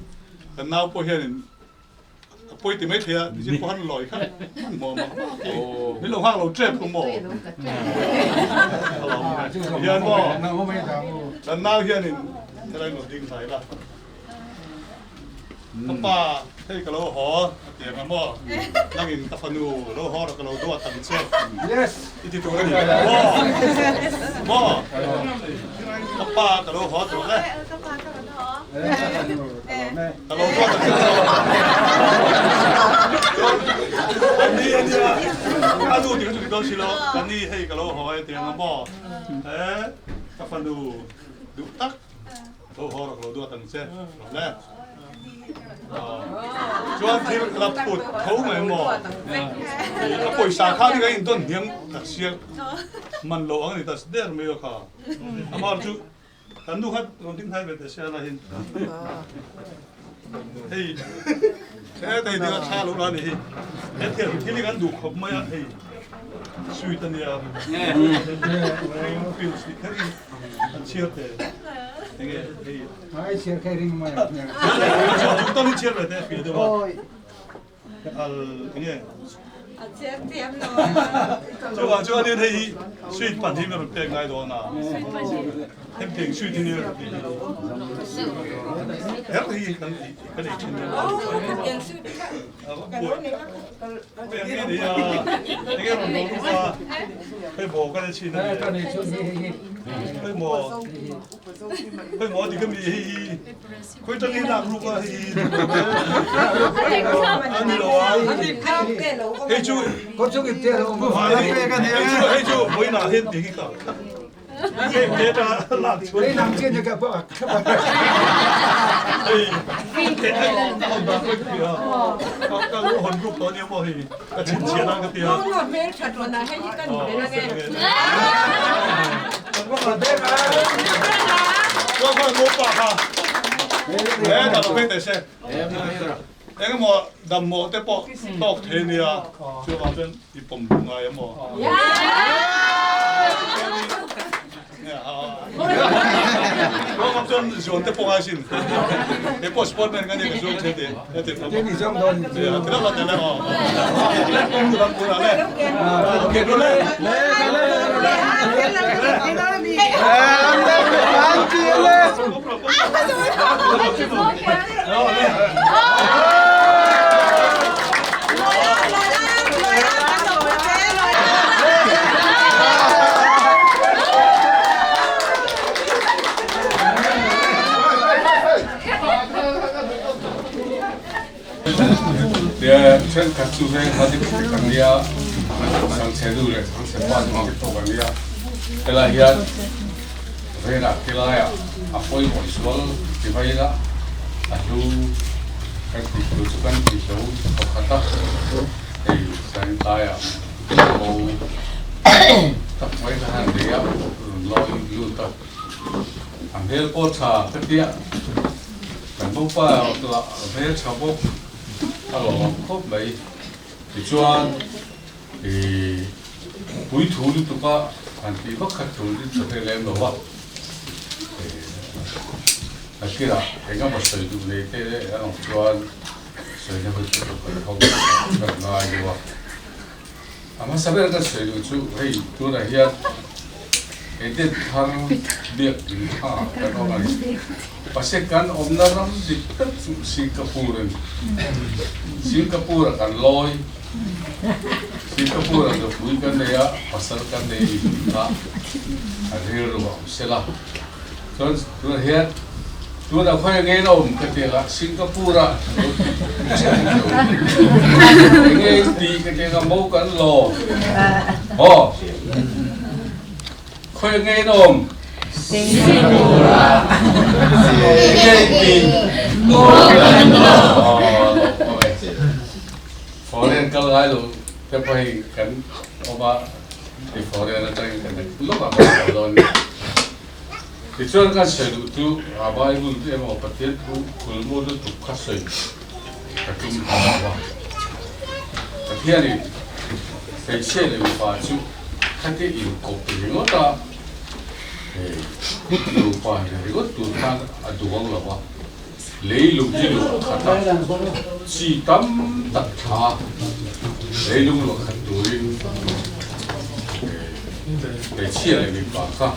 kan nau pawh hianin A pawi ti mai thei a, nichin pawh han lawi kha hmanhmawh mak mak hi min lo nghak lo tep ru maw? Hian maw? Kan nau hianin helai lo ding hlai la. Ka pa hei ka lo haw a ti ang a maw? Nangin ka fanu lo haw rawh ka lo duat ang che. I ti tur a ni maw? Maw? Ka pa ka lo haw tur le. Ka lo duat ang che An ni a nia, a nu ti kha chu ti dawn si lo, ka ni hei ka lo haw e ti ang a maw? He ka fanu duh tak lo haw rawh ka lo duat ang che rawh le. Chuan thil la phut tho mai maw? A pawisa kha ni ka intawn hniam tak sia man lo ang a ni ta der mai aw kha. Amah chu Kan nu kha rawn ding hnai ve teh se a lahin. Hei he thei ding a thla lo la ni hi. He thil thil hi kan duh khawp mai a hei sweet a nia. Ring pills tih kher hi an chhiar te. Enge hei. Ai chhiar kha ring mai a. Chu tan hi chhiar ve teh fia deuh a. Al enge A chhiar thiam lo a. Chuvang chuan in hei hi sweet pan hi min rawn pek ngai dawn a. Hemtiang sweet hi ni rawn ti hi. Her hi kan ti kan ei thin nia. Enge ni a enge rawn lo lut a hei maw kan ei chhin a ni. Hei maw hei maw ti ka mi hei hi. Khawi tangin lak ruk a hei a ni lo a hei chu hei chu hei chu vawiinah hian ti hi ka hei te ta lak chuan hei nang chen ka pa hei te ta hon da koi tia ka ka lo hon ruk to ni mo hei ka chin chian a ka tia Engemaw dammawh te pawh tawk thei ania chuvang chuan i pawm duh ngai em aw? Ko chuan zuan te pawh ngai sin. He pawh sportman ka nia ka zuang the te. He te ni zuang dawn. Tira la te le aw. Le kong tu dang tur le. Okay du le. Le le le. Thenkhat chu veng kha dik dik an nia, sangchhe nu leh sangchhe pa chu dik tawk an nia. Helai hian venah khilaiah a pawimawh sual ti mai ila a hlu kan tih tur chu kan ti hlo pakhat a, hei santlaiah bo tak mai kha han nei a, rawn lawi lut a, a hmel pawh tha ka tia. Kan bopa lah hmel tha bawk a lawm khawp mai. Tichuan ih puithu lutuk a han tih vak khat tur in ka hre lem lo a. Ih a tirah eng emaw sawi duh nei te an awm chuan sawina hun chu ka kan hawng kan ngai deuh a. A hmasa ber ka sawi duh chu hei tunah hian Eden thar biak in kha kan awm a ni. Mahse kan awmna ram dik tak chu Singapore a ni. Singapore ah kan lawi, Singapore ah nupui kan nei a, pasal kan nei a ni tih kha a rilru a awm sela. Chuan tunah hian tunah khawi nge in awm ka ti anga Singapore ah lo ti chiah in lo enge in ti ka ti anga mo kan lo aw khawi nge in awm Singapore ah enge in ti mo kan lo aw foreign kal ngai lo te pawh hei kan awm a i foreign atangin kan lawk ah kan lo dawn ni. Tichuan kan sawi duh chu a Bible te emaw Pathian thu kulmu lutuk kha sawi ka tum ta lo a. Pathianin hmeichhia leh mipa chu khati inkawp ringawt a, nupa ni ringawt tur khan a duang lo a, leilung hi luah khat a, chi tam tak tha leilung luah khat turin hmeichhia leh mipa kha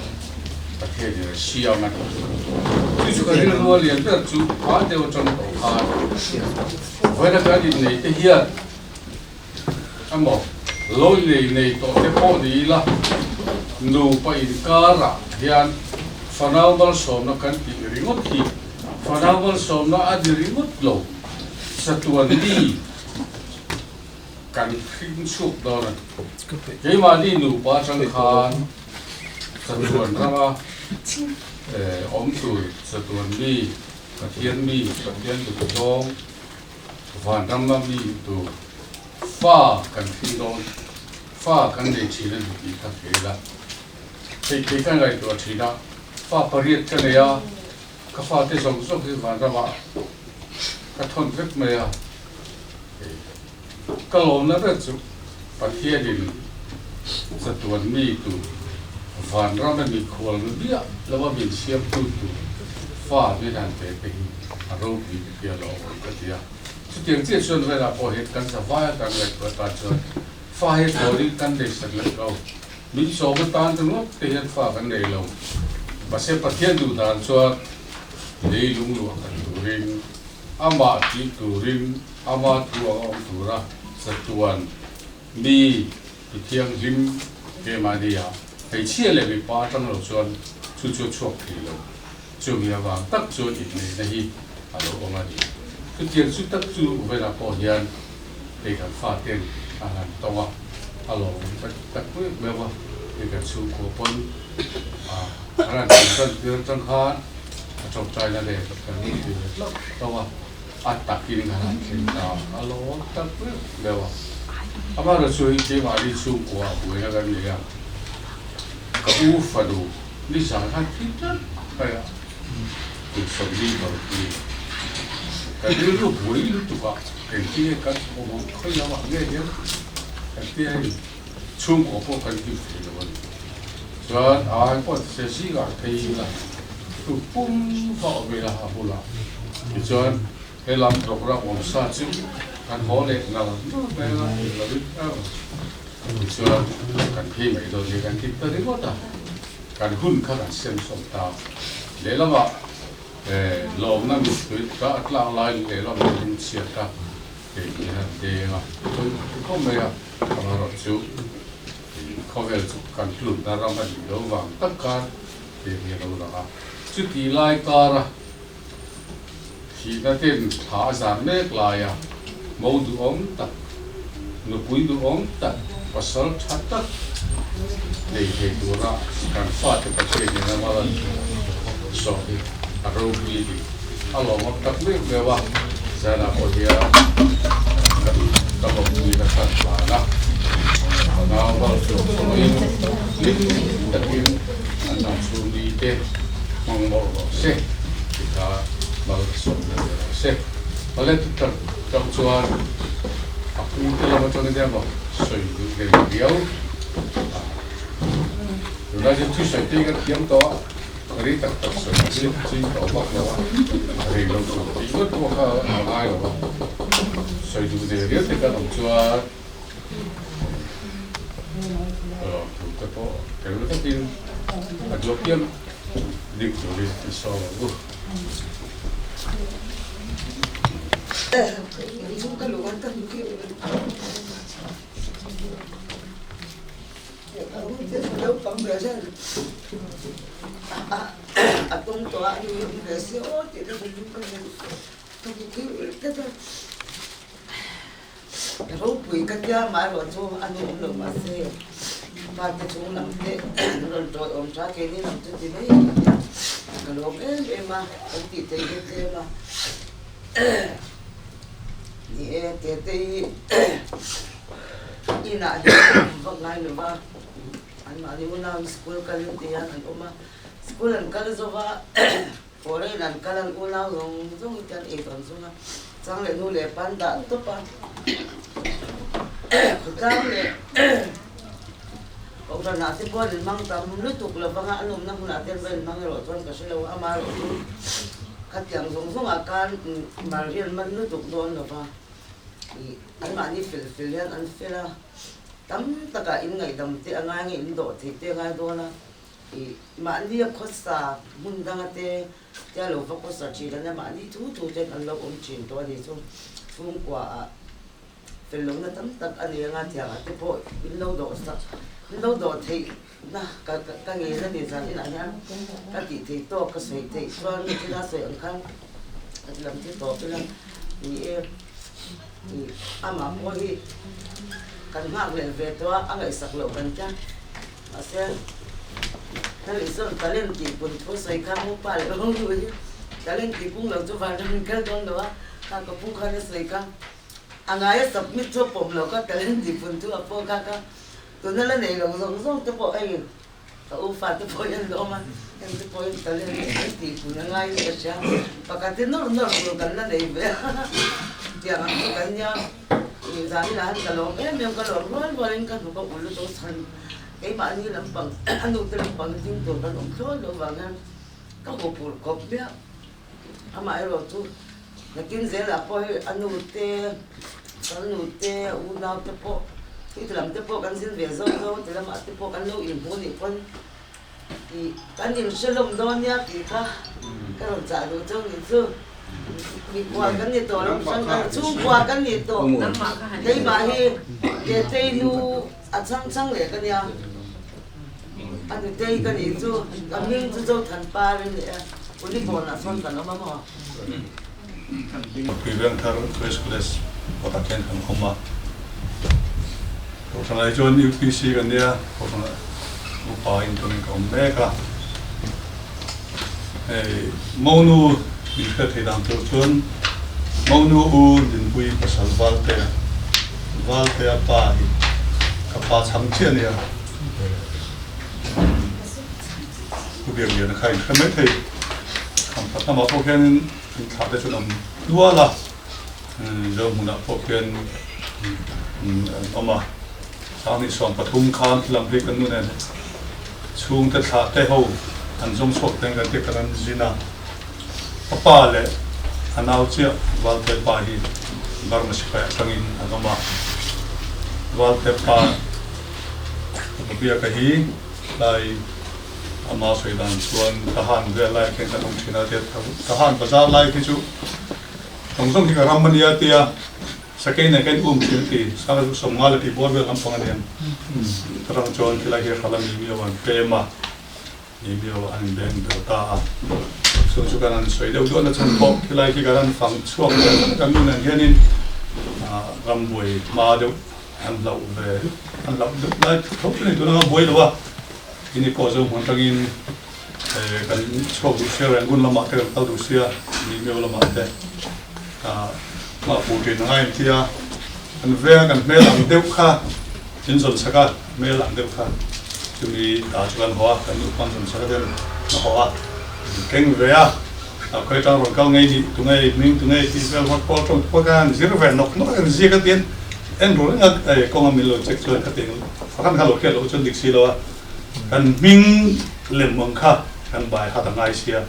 Pathian in a siam a ni. Chu chu ka rilru a lian ber chu hma deuh atang tawh khan vawiin kan innei te hian emaw lo innei nei tawh te pawh ni ila nupa inkarah hian fanau malsawmna kan tih ringawt hi fanau malsawmna a ni ringawt lo chatuan mi Kan hring chhuak dawn a, keimahni nupa atang khan chatuan rama awm tur chatuan mi, Pathian mi, Pathian duhzawng, van rama mi tur fa kan hring dawn, fa kan nei thin a ni tih kha thei ila. Hei kei ka ngaihtuah thin a, fa pariat ka nei a, ka fate zawng zawng hi van ramah ka thawn vek mai a. Ka lawmna ber chu Pathianin chatuan mi tur vanram a mikhual miah lo a min siamtu tur fa min han pe te hi a ropui ka tia lo awm ka ti a. Chutiang chiah chuan velah pawh hian kan zavai a kan ngaihtuah atan chuan fa hi tawrin kan nei sat leh lo. Min sawm atan ringawt te hian fa kan nei lo. Mahse Pathian duh dan chuan leilung luah khat turin Amah tih turin ama thu ang a awm tura chatuan mi ti thianghlim keimahni a, hmeichhia leh mipa atang lo chuan chu chu a chhuak thei lo. Chumi avang tak chuan inneihna hi a lo awm a ni. Chutiang chu tak chu velah pawh hian hei kan faten an han tawng a, a lawmawm tak tak mai mai a, hei kan chhungkua pawn an han tih tir atang khan A tawngtaina leh kan rin tih ve hlauh hlauh a, a takin kan han thleng ta a lawm tak meuh meuh a. Amaherawhchu chu hei keimahni chhungkua a buaina kan nei a, ka u fanu nizan khan thi tlat mai a, kum 40 paruk ni kan rilru buai lutuk a, engtin nge kan awm ang khawi lamah nge hian kan tia hei chhungkua pawh kan kim thei lo a ni. Chuan ai pawh se zingah phei ila tuk pum kha awm ila a bulah tichuan he lam program awm sa chu kan haw leh nal nal mai a tih lo in er tichuan kan phei mai dawn nia kan ti ta ringawt a, kan hun kha kan sem sawm ta lehlamah lawmna mittui ka a tlak lai lehlamah lungchhiat a kei hi han deng a khawp mai a amaherawhchu. Khawvel chu kan hlutna ram a nih loh vang tak khan heng hi a lo lang a. Chuti lai kara thihna ten thla a zan mek laia mo duhawm tak, nupui duhawm tak, pasal tha tak nei thei tura kan fate Pathian in a mal an zawh hi a ropui tih a lawmawm tak meuh meuh a. Zanah pawh hian kan ka lawmpuina khan hlan a, ka nau val chu sawiin hlim takin an dang chhung ni te hmang mawlh rawh se ti kha mal ka sawm na ni rawh se. Pale tu tak tak chuan a pu te lam atangin emaw sawi duh hlei viau a, tunlai chu thusawi te hi kan thiam tawh a. Rei tak tak sawi hi ching tawh vak lo a, rei lo tur tih ngawt pawh kha a ngai lo a, sawi duh ve riau te kan awm chuan thu te pawh tel vekin a duah piang dik turin i sawi ang u. Ropui ka tia amaherawhchu a nu awm lo mahse fate chung lam te an rawn tawi awm tha keini lam chu ti mai ka tia ka lawm em em a kan tih theih hi tlem a ni e tete hi. Inah hian an awm vak ngai lo va, anmahni unau school kal in ti hian an awm a, school an kal zo va, foreign an kal an unau zawng zawng te an ei tawn zung a, chang leh nu leh pa an dah tawp a, khawtlang leh kohhran ah te pawh an inhmang tam lutuk lo vang a, an awmna hmunah te an va inhmang erawh chuan ka hre lo a, amaherawhchu khatiang zawng zawng ah khan mal rian man lutuk dawn lo va. Anmahni fel fel hian an fel a, tam takah in ngaihdam te a ngai nge in dawh theih te a ngai dawn a, ih mahni a khawsa hmun danga te te a lo va khawsa thin a nia, mahni thu thu ten an lo awm thin tawh a ni chu chhungkua ah fel lohna tam tak a nei anga tiangah te pawh in lo dawh sak in lo dawh theih na ka ka ngen a ni zan inah hian ka tih theih tawk ka sawi theih chuan thil a sawi ang khan ka ti lam thil tawp ila ni e ih amah pawh hi kan nghak leh ve tawh a a ngaihsak loh kan tia mahse hemi sawn talent tih pun thu sawi kha mu pa leh ho nu hi talent tih pung lo chu vanram in kal dawn lo a kha ka pu khan a sawi kha a ngai a submit chu a pawm lo kha talent tih pun thu a pawh kha kha. Tuna la nei lo zawng zawng te pawh hei ka u fate pawh hian an awm a, heng te pawh hian talent an tih pun a ngai in ka hria. Pakhat hi nawr nawr tur kan la nei ve a, tiang ang chu kan nia. Zan inah han ka lawm em em, ka lawm rual rual in ka hnuk a ul lutuk chhan keimahni lampang a nu te lampang hi ding tur kan awm thlawt loh vang hian ka huphurh khawp hmiah. Amaherawh chu nakin zelah pawh hei a nu te, kan nu te, a unau te pawh heti lam te pawh kan zin ve zawk zawk a ti lamah te pawh kan lo inhmu nih pawn ih kan inhre lawm dawn nia tih kha ka rawn chah duh chauh nih chu. Mikhual kan ni tawh lo hran kan chhungkua kan ni tawh keimah hi Tetei nu a chhang chhang leh ka nia a nutei ka nih chu ka hming chu Zothanpar a ni a. Unicorn ah sawn kan awm a maw? Pui Vengthar West College kawtah khian kan awm a, Kohhranah hi chuan UPC kan nia, Kohhranah upa in tunin ka awm mek a. Hei Monu min hriat theih dan tur chuan Monu u Dinpui pasal Valtea, Valtea pa hi ka pa chhang chiah a nia. Pu Biak Liana kha inhre mai thei. Kham khat lamah pawh khianin an thlah te chuan awm nual a, Zo hmunah pawh khian an awm a. Sanghnih 13 khan thil ang phei kan nu nen Chhungte thlah te ho an zawng chhuak teng kan ti kan an zin a, a pa leh a nau chiah Valte pa hi Burma sipai atangin an awm a, Valte pa Upa Biaka hi tlai ama sawi dan chuan Tahan vel lai khian kan awm thin a tia Tahan bazar lai khi chu tawng zawng hi ka ram a nia tia Sakei nen kan um thin ti sanga chu sawmnga leh tih bawr vel lampang a nia. Tarang chuan khilai hi hral a mi miau an pem a, mi miau an inbeng ber ta a. Chu chu kan han sawi deuh duah na chhan pawh khilai khi kan han fang chhuak ve vek a, kan nu nen hianin rambuai hma deuh an hlauh ve an hlauh deuh lai tho chu ni tuna nga buai lo a, ini pawh zo hmun atangin kan chhuak duh sia Rangoon lamah te kan kal duh sia mi miau lamah te. Mah hmuh ṭin a ngai tia kan venga kan hmel ang deuh kha min zawn chak a, hmel ang deuh kha chumi ta chu kan haw a, kan nupa an zawn chak a ten a haw a, min keng ve a, a khawi aṭang rawn kal ngei nih tunge i hming tunge i tih vel vak pawh ṭawng te pawh khan zir ve nawk nawk a kan ziak a tiin en ru reng a, kawnga min lo check chuan khatiang fakhan kha lo hriat loh chuan dik si lo a, kan hming lem ang kha kan bai hat a ngai sia.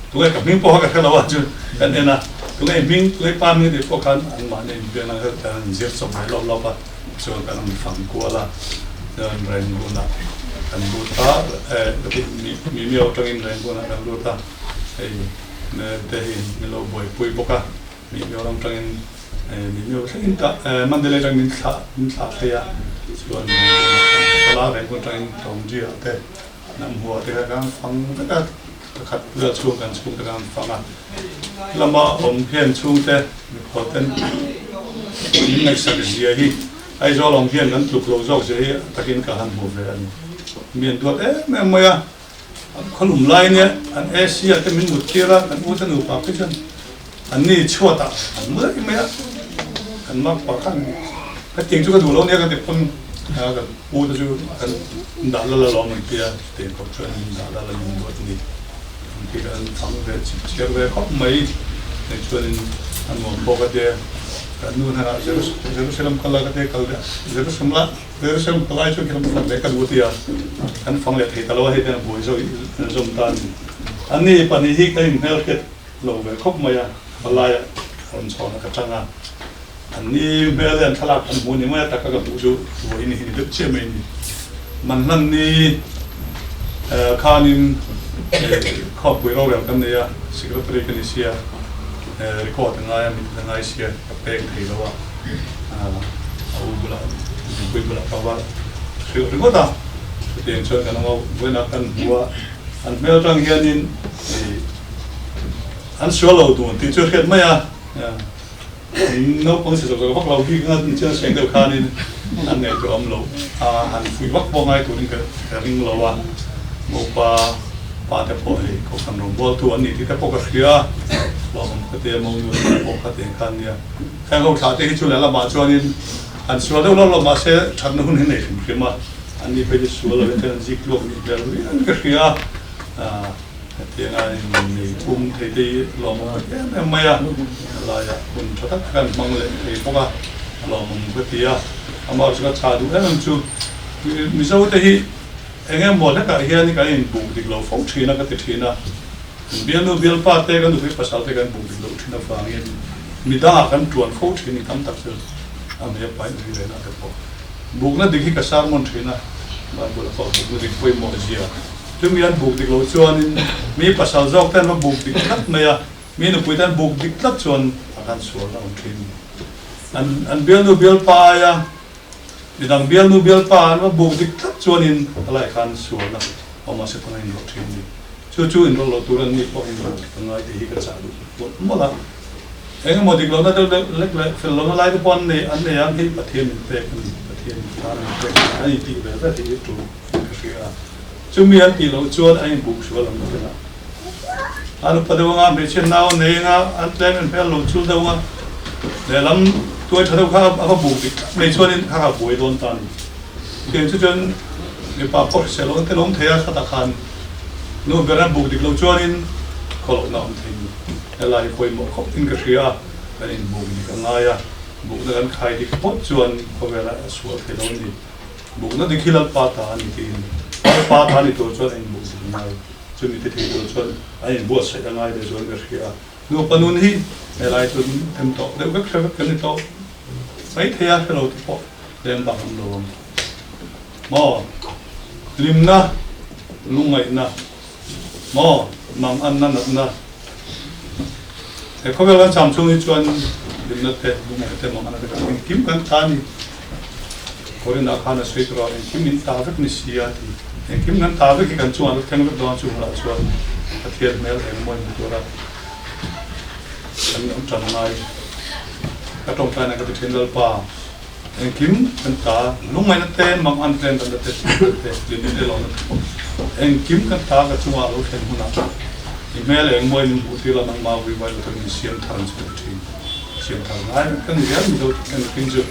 Tunge ka hming pawh kha ka hre lo a chu kan en a, tunge hming tunge pa hming tih pawh khan anmahni inbiakna kha kan han zir chawp ve lawp lawp a, chuan kan han fang kual a, chuan Rangoon ah kan lut a, eh ka tih mi miau atangin Rangoon ah kan lut a, hei te hi min lo buaipui bawk a, mi miau ram atangin eh mi miau thlengin ta eh Mandalay atangin min thlah min thlah phei a, chuan Rangoon ah kan kal a, Rangoon atangin Taunggyi ah te Hnam hua te kha kan fang vek a, pakhat vel chhung kan chhung te kan fang a, lama awm hian chhungte mikhual ten min ngaihsak zia hi Aizawl awm hian kan tluk lo zawk zia hi a takin ka han hmu ve a ni. Mi an duat em em mai a, khawlum lai nia an AC ah te min mut tir a, kan ute nupa phei chuan an ni chhuat ah an mu daih mai a, kan mak pah khan hetiang chu ka duh lo nia ka ti pawn ka Pu te chu kan dah lal alawm an tia, chutiang khawp chuan min dah lal a min duat a ni. An ti kan fang ve chip chhiar ve khawp mai. Hei chuanin a nuam bawk a tia, kan nu hnenah Jerusalem kal la ka tia, kal leh Jerusalem la Jerusalem kal ai chuan khilam fan leh ka duh a tia, kan fang leh thei ta lo a, hei hian a buai zawk in zawm ta a ni. Anni pahnih hi kan inhmelhriat lo ve khawp mai a, palaiah rawn chhawn a ka chang a. An ni hmel hian thlalak kan hmu ni mai a, taka ka hmuh chu vawiin hi ni deuh chiah mai a ni. Manhlan ni khanin khawpui rorel kan nei a, secretary ka ni sia, record a ngai a, mit a ngai sia, ka pek thei lo a, a u bulah, nupui bulah ka va hrilh ringawt a, chutiang chuan kan awm a, vawiinah kan hmu a, an hmel atang hianin an sual lo dun tih chu a hriat mai a. Naupang si zawk zawk vak lo bik anga tih chian seng deuh khanin an ngaihtuah awm lo a, han fuih vak pawh ngai turin ka ring lo a, Mopa pa te pawh hei Kohhran rawngbawltu an nih tih te pawh ka hria a, hlauhawm ka tia Monu te pawh kha tiang khan nia. Heng ho thlah te hi chu lehlamah chuanin han sual deuh lawk lawk mahse thatna hun hi nei hrim hrim a, an ni phei chu sual lovin chuan an zik tluak nih hmel riang ka hria a. Hetianga nei pum thei te hi lawmawm ka ti em em mai a, helaiah hun tha tak kan hmang leh thei bawk a, a lawmawm ka ti a. Amah chu ka chah duh em em chu Mizo te hi eng emaw hlekah hian kan inbuk dik lo fo thin a ka ti thin a, kan bialnu bialpa te kan nupui pasal te kan buk dik loh thin avangin midangah kan tuan fo thin ni tam tak chu a hmei a paih ri reng a te pawh. Bukna dik hi ka sermon thin a, Bible a pawh bukna dik pawimawh zia. Chumi an buk dik loh chuanin mi pasal zawk te an va buk dik tlat mai a, mi nupui te an buk dik tlat chuan a kan sual a awm thin. An an bialnu bialpa aia midang bialnu bialpa an va buk dik tlat chuanin a lai khan sualna awm a se pawn a inrawlh thin a ni. Chu chu inrawlh loh tur an nih pawh inrawlh ka ngai tih hi ka chah duh mawlh mawlh a. Eng emaw dik lohna deuh deuh lek leh fel lohna lai te pawh an nei an nei ang hi Pathian min pek a ni, Pathian min tan min pek a ni, an intih ve ve hi tul ka hria a. Chumi an tih loh chuan an inbuk sual ang vel a. An upa deuh anga hmeichhia nau an nei anga an tlem in hmel lo chul deuh anga lehlam tuai tha deuh kha a va buk dik tlat mai chuanin kha kha buai dawn ta a ni. Chutiang chu chuan mipa pawh hrisel lo an tel awm thei a, khatah khan nu ber an buk dik loh chuanin khawlohna a awm thei a ni. Helai hi pawimawh khawp in ka hria a, kan inbuk dik a ngai a, bukna kan khai dik phawt chuan khawvelah a sual thei lo a ni. Bukna dik hi Lalpa ta a ni tiin. Pa ta ni tur chuan a inbuh zin ngai, chumi ti thei tur chuan a inbuatsaih a ngai leh zual ka hria. Nupa nun hi helai chu them tawh deuh vek hre vek kan ni tawh mai thei a, hrelo te pawh lem bak an lo awm maw? Hlimna, lungngaihna maw? Manganna, natna he khawvel kan cham chhung hi chuan hlimna te, lungngaihna te, manganna te kan engkim kan ta a ni. Korinah khan a sawi tur a, engkim min ta vek ni si a ti. Engkim kan ta vek hi kan chungah lo thleng vek dawn chu hunah chuan Pathian hmel eng maw inhmu tura kan awm tan ngai. Ka tawngtaina ka ti thin Lalpa, engkim kan ta, lungngaihna te, mangan te, natna te, thihna te, hlimna te, lawmna te pawh engkim kan ta ka chungah lo thlen hunah i hmel eng maw in hmuh tir la nangmah vui vai lo takin siam thar ang chu ka ti thin. Siam thar ngai vek ka ni zel mizo kan mihring chu.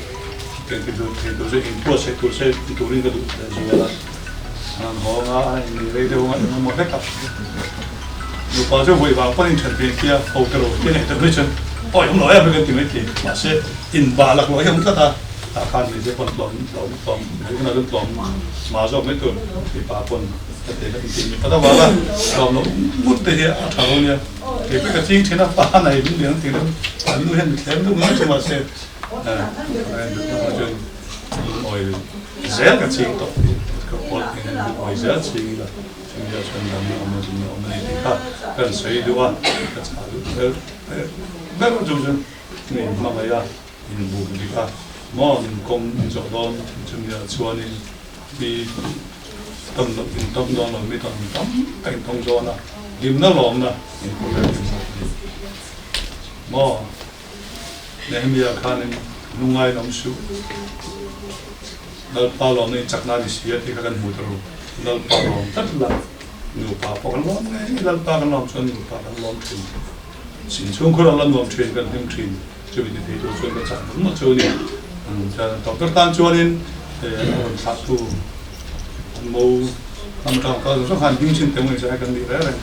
Engti tur thei tur che inbuatsaih tur che ti turin ka duh leh zual a, an hawng a, a inei rei deuh anga engemaw hlek a, nupa chu vawi vang pawn inthen ve tia ho te ro te neih deuh hi chuan awi awm lo em em kan ti mai thei, mahse inbah laklawh hi a awm tlat a, tah khan hmeichhia pawn tlawm tlawm tlawm hmeichhia hunah chuan tlawm mah zawk mai tur mipa pawn ka te ka ti tih mipa ta vang a tlawm loh ngut te hi a tha lo nia, kei pawh ka ching thin a, pa nei min lian tih deuh an nu hian mi thlem deuh mai chu mahse. Zel ka ching tawh ka pawl phei hian lungawi zel ching ila chumi ah chuan dang awm a ding awm a ni tih kha kan sawi duh a ka chah duh ber ber chu chu mi hmangaih a inbuk dik a maw min kawng in zawh dawn chumi ah chuanin mi tam loh in tam dawn lo mi tam tam tak in tawng dawn a hlimna lawmna in pawh vel in maw. Nehemia khanin lungngai awm suh, Lalpa lawmna in chakna a ni si a tih kha kan hmu ta ru. Lalpa lawm tlat la, nupa pawh kan lawm ngei, Lalpa kan lawm chuan nupa kan lawm thin. Sin chhungkhur a la nuam thin, kan hlim thin. Chumi ti thei tur chuan ka chak vung mah chu a ni. Chuan doctor tan chuanin a rawn thlahtu an mo lam atang kal zawng zawng khan hming chin teng mai chu hei kan nih reng reng.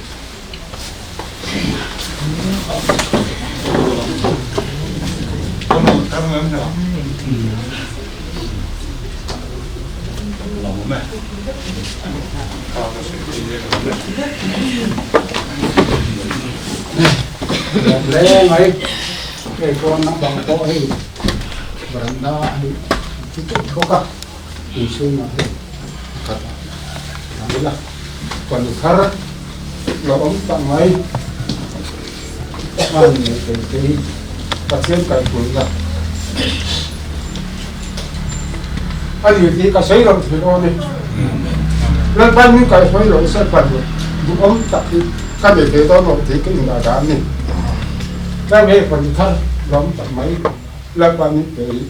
Leng mai hei pawn naupang pawh hei veranda a ni chu teuh bawk a inchhungah te pakhat a dah ila fanu thar lo awm tak mai a ni ngei thei te hi Pathian kaihhruaina a ni tih ka sawi loh thei dawn e Lalpan min kaihhruai loh se fanu duhawm tak hi ka nei thei dawn lo tih ka indah dan a ni chuan hei fanu thar lo awm tak mai Lalpan min pe hi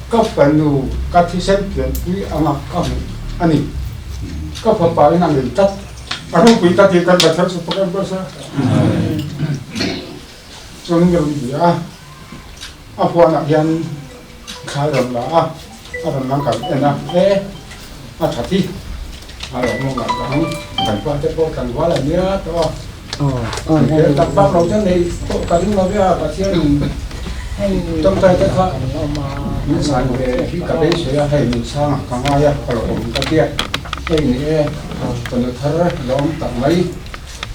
Ka fanu ka thisen pianpui anga ka hmuh a ni. Ka fapa in a nei tlat. A ropui ka tih kan Pathian chu pakhat ber sa. Chuan ka rawn ti a, a huanah hian thlai rawn la a, a rawn lang kan en a, e a tha thi. A lo mawng lah ang kan pa te pawh tlangval a nia tawh a. Tel tak bak lo chuan nei pawh ka ring lo ve a, Pathian tawngtai te kha min san ve hi ka beisei a, hei min sang a ka ngai a, ka lo awm ka tia, hei ni e fanu thar lo awm tak mai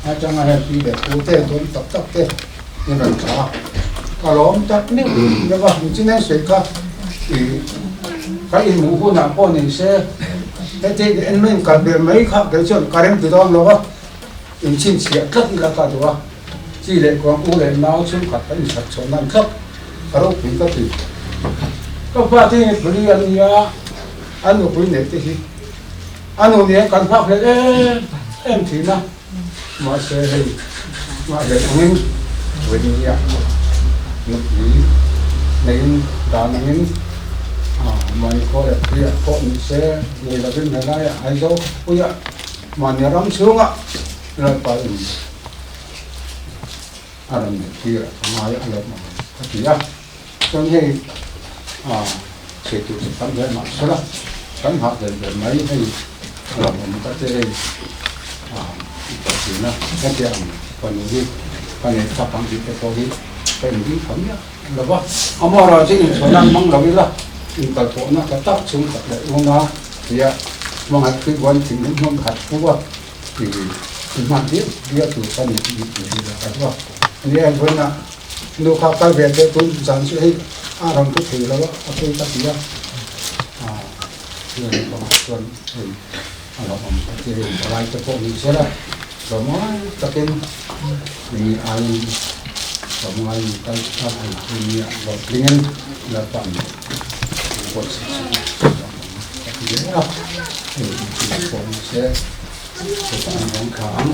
atanga heng pi leh pu te dawn tak tak te in rawn thlah a, ka lawm tak meuh meuh a, nichin an sawi kha ih ka inhmuh hunah pawh ni se heti en mai in kal ber mai kha kei chuan ka rem ti dawn lo a. Inchhinchhiah tlat ila ka duh a, chi leh kuang u leh nau chhungkhat kan inchhat chhuah nan tlat ka ropui ka ti. Ka pa te hi puli an ni a, an nupui neih te hi a nu nen kan nghak hlel em em thin a, mahse hei nghah hlel angin Vawini-ah nupui neiin dan angin mahni khua leh puiah pawh ni se, ni lovin helaiah Aizawl khawpuiah Mahni ram chhunga Lalpa in a rawn neih tir a ngai a lawm ang a ti a, chuan hei chhe tur chu tam hle mah sela kan nghah hlel ber mai hei a lo awm ta che hei thin a, hetiang ang fanu hi ka nei chak ang tih te pawh hi ka inring tha miah lo va, amaherawhchu inchhawn an hmang lo ila inkalpawhna tha tak chhungkhat leh una tia. Hmangaih pui buan thinlung hmang khat pu a i hman diak diak tur kha ni tih i hrilh a ka a. Ni a vawiin ah nu kha kal ve teh tun zan chu hei a rawn thu thei lo a, a pawi ka ti a. Chuan pangah chuan hei a lo awm ka ti hei palai te pawh ni sela tlawmngai takin mi aiin tlawmngai in kal a hei chu nia hlawhtlingin Lalpa'n buatsaih sak a lo awm ka ti hle a, hei chu pawh ni se chutah an rawn thla ang.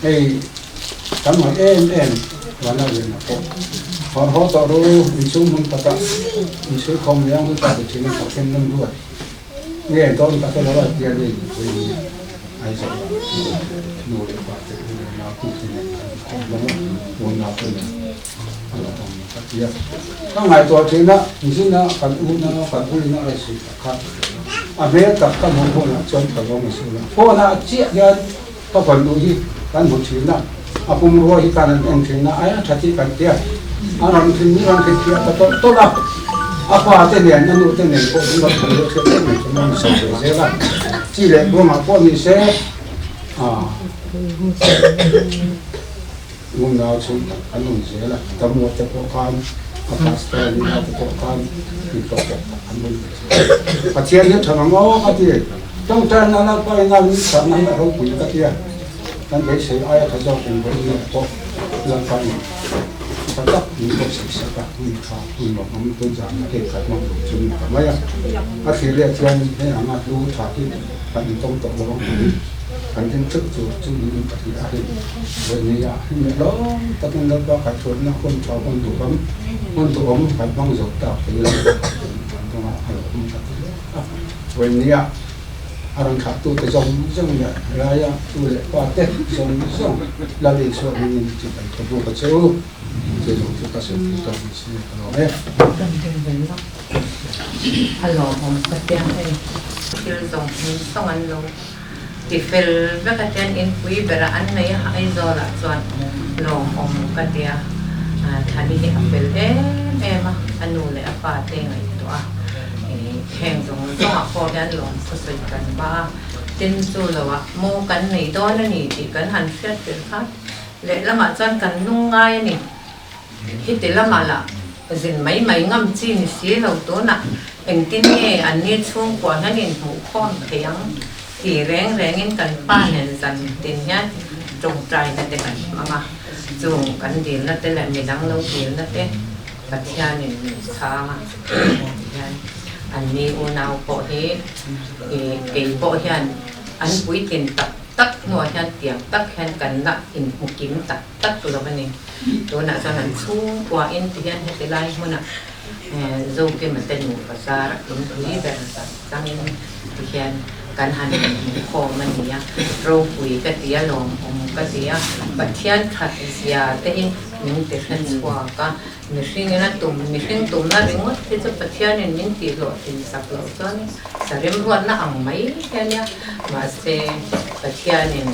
Hei kan ngaih em em Vanlalliana pawh hawn haw tawh ru inchhung hmun takah inchhuikhawm liang chu ta ti thin a Pathian lam ruat nge dawn ka hre lo a tia lei pui ni Aizawl ah nu leh pa te u leh nau tu te nen kan inkhawm hlawm a unau te nen a lo awm ka ti a ka ngaihtuah thin a zina kan una kan uina a zui tak kha a hmel tak ka hmuh hunah chuan ka lawm a si lo phone ah chiah hian Ka fanu hi kan hmu thin a, a pumrua hi kan an en thin a, ai a tha tih kan tia. A rawn thin ni rawn thin thiah ta tawlh tawlh a, a pa te nen a nu te nen pawh an rawn hmu leh hriat em em chuan a rawn sawi ve zel a, chi leh buangah pawh ni se a ngunau chhung tak an awm zel a, Tamua te pawh khan a pastor a nihna te pawh khan mi tawh tawh tak an awm ve zel. Pathian hi a tha mang awk a ti. Tawngtaina Lalpa ina min chhanna hi a ropui ka tia, kan beisei aia tha zawk in vawi nia pawh Lalpa in tha tak min pawh saih sak a, hun tha hun lawmawm tun zan a hei khat hmang tur chu ni ta mai a, a thlir leh chuan hei anga hlu tha hi kan intawng tawh lo ang tih kan ring theuh tur chu niin ka hria a, hei vawi nia hi meh lawm takin Lalpa kaihhruaina hun tha hun duhawm hun duhawm kan hmang zo tak thei lo kan tawngah a lawmawm ka ti hle a. Vawinia a rawn thlahtute zawng zawng leh laia tu leh pa te zawng zawng Lal Isua hmingin chibai ka buk a che u. Chu zawng chu ka sawi thei tawh ni si ka lawm e. Kan ding ve lawk. A lawmawm ka tiang hei. Thil zawng hming sawng an lo ti fel vek a tian inpui berah an nei a, Aizawlah chuan lawmawm ka tia. Thani hi a fel em em a, a nu leh a pa te ngaihtuah a. Heng zawng zawngah pawh hian lawm khaw sawi kan va a, tin chu loah maw kan nei dawn a ni tih kan han hriat tir kha lehlamah chuan kan lung ngai a ni. Hiti lamah lah zin mai mai ngam chi ni si lo tunah engtin nge an ni chhungkua hian inhmuhkhawm thei ang ti reng rengin kan pa nen zan tin hian tawngtaina te kan hmang a, chung kan dilna te leh midang lo dilna te. Pathianin min chhang a hian anni unau pawh hi kei pawh hian an puitlin tak tak hnuah hian tiang tak hian kan la inhmu kim tak tak lo a ni. Tunah chuan an chhungkuain ti hian heti lai hmunah Zokima te nupa zar inpui ber zan changin ti hian kan han inhmukhawm a ni a, ropui ka ti a, lawmawm ka ti a, Pathian that zia te hi min ti hre chhuak a, mihringin a tum, mihring tumna ringawt hi chu Pathianin min tih hlawhtlin sak loh chuan sa remruatna ang mai hi a nia, mahse Pathianin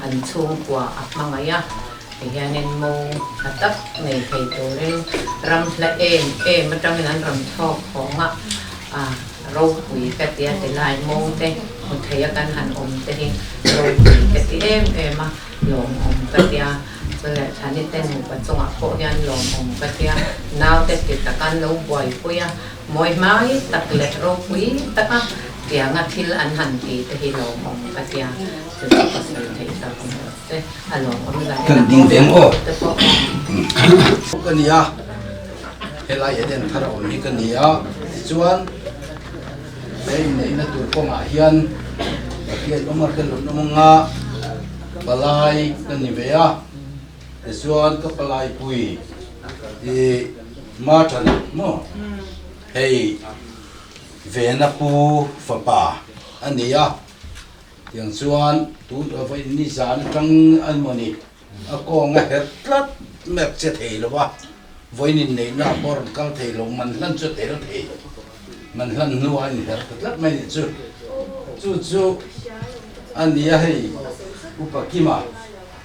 an chhungkua a hmangaih a, tihianin mo tha tak nei thei turin ram hla em em atangin an rawn thlawk hawng a, ropui ka ti a ti lai mo te hmu thei a kan han awm te hi ropui ka ti em em a, lawmawm ka ti a. Chule Thani te nupa chungah pawh hian lawmawm ka tia, naute ti taka an lo buaipui a, mawi hmai tak leh ropui taka tianga thil an han ti te hi lawmawm ka tia, chu chu ka sawi theih tak a ni se, a lawmawm zan Kan ding veng aw. Te pawh Ka ni a, helai Eden thar a awm hi ka ni a, tichuan he inneihna tur kawngah hian Pathian awm a hrelawm awm anga, Palai ka ni ve a, tichuan ka palai pui i Martin maw hei Vena pu fapa a ni a, tiang chuan tun vawi nizan atang an maw ni a kawng a herh tlat mek che thei lo a, vawiin inneihna ah pawh a rawn kal thei lo, man hlan chu a tel thei, man hlan hnuah a inherh ta tlat mai a nih chu, chu chu. A ni a hei, Upa Kima,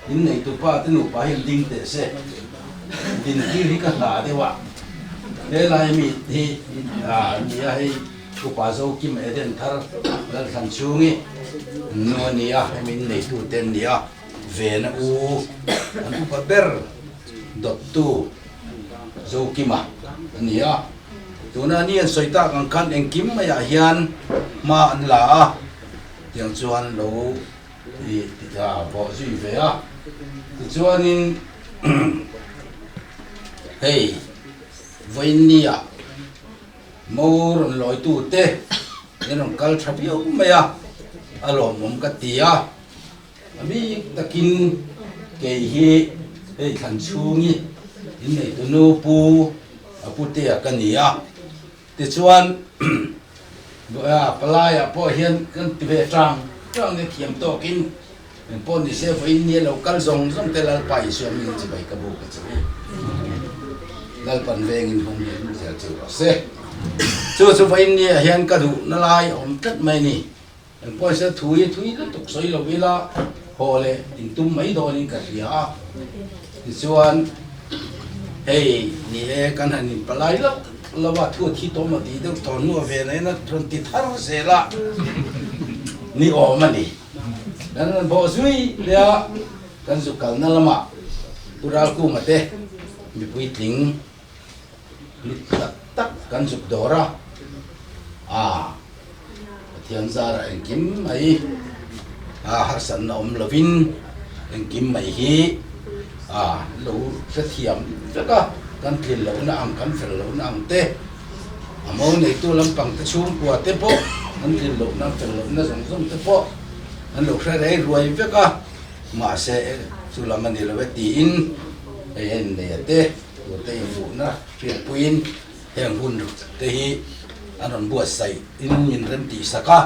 in neitupa te nupa hian ding teh se, din tir hi ka hna deuh a, helai mi hi a ni a hei, Upa Zokim Eden Thar Lalthlanchhungi nu a ni a, hemi inneitute an ni a, Vena u an upa ber dawttu Zokima a ni a. Tuna ni an sawi tak ang khan engkim maiah hian hma an la a, tiang chuan lo i bawh zui ve a. Tichuanin hei vawiinnia Mo rawn lawitute in rawn kal tha viau mai a, a lawmawm ka ti a. A bik takin kei hi hei thlan chhungi inneitu nu pu a putea ka ni a. Tichuan palaiah pawh hian kan ti ve tang tang te thiam tawkin engpawh ni se vawiin ni a lo kal zawng zawng te Lalpa Isua hmingin chibai ka bu ka che u. Lalpan vengin hung hi an zel chu rawh se. Chu chu vawiin ni ah hian ka duhna lai a awm tlat mai a ni. Engpawh se thui thui lutuk sawi lo ila haw leh intum mai dawnin ka hria a. Tichuan hei ni e kan han inpalai loh lo a, thu a thi tawh maw tih deuh tawh hnu a ve nain a rawn ti thar zel a ni awm a ni. Kan rawn bawh zui leh a, kan zu kalna lamah Pu Ralkunga te mipui tling ni tak tak kan zuk dawr a, aa Pathian zarah engkim mai aa harsatna awm lovin engkim mai hi aa lo hrethiam vek a, kan tlin lohna ang kan fel lohna ang te a mo neitu lampang te chhungkua te pawh an tlin lohna fel lohna zawng zawng te pawh an lo hre rei ruai vek a, mahse chu lam a ni lo e tiin hei a innei a te turte induhna hriatpuiin heng hun te hi an rawn buatsaih in min rem tih sak a,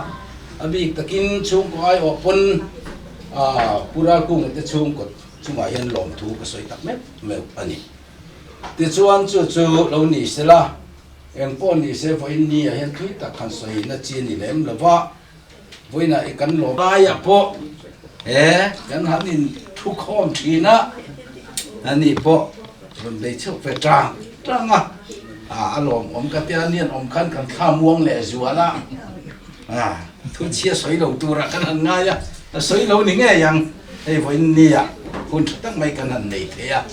a bik takin chhungkaw aiawh pawn aah Pu Ralkunga te chhungkaw chungah hian lawmthu ka sawi tak meuh meuh a ni. Tichuan chu chu lo ni sela, eng pawh ni se vawiin ni ah hian thui tak han sawi na chi a ni lem lo va, vawiinah i kan lawm laiah pawh he kan han in thu khawm thin a, ani pawh rawn bei cheuh ve tang tang a, a lawmawm ka tia nian awm khan kan thla muang leh zual a, thu chhia sawi lo turah kan han ngai a, a sawi lo ni ngei ang, hei vawiin ni ah hun tha tak mai kan han nei thei a.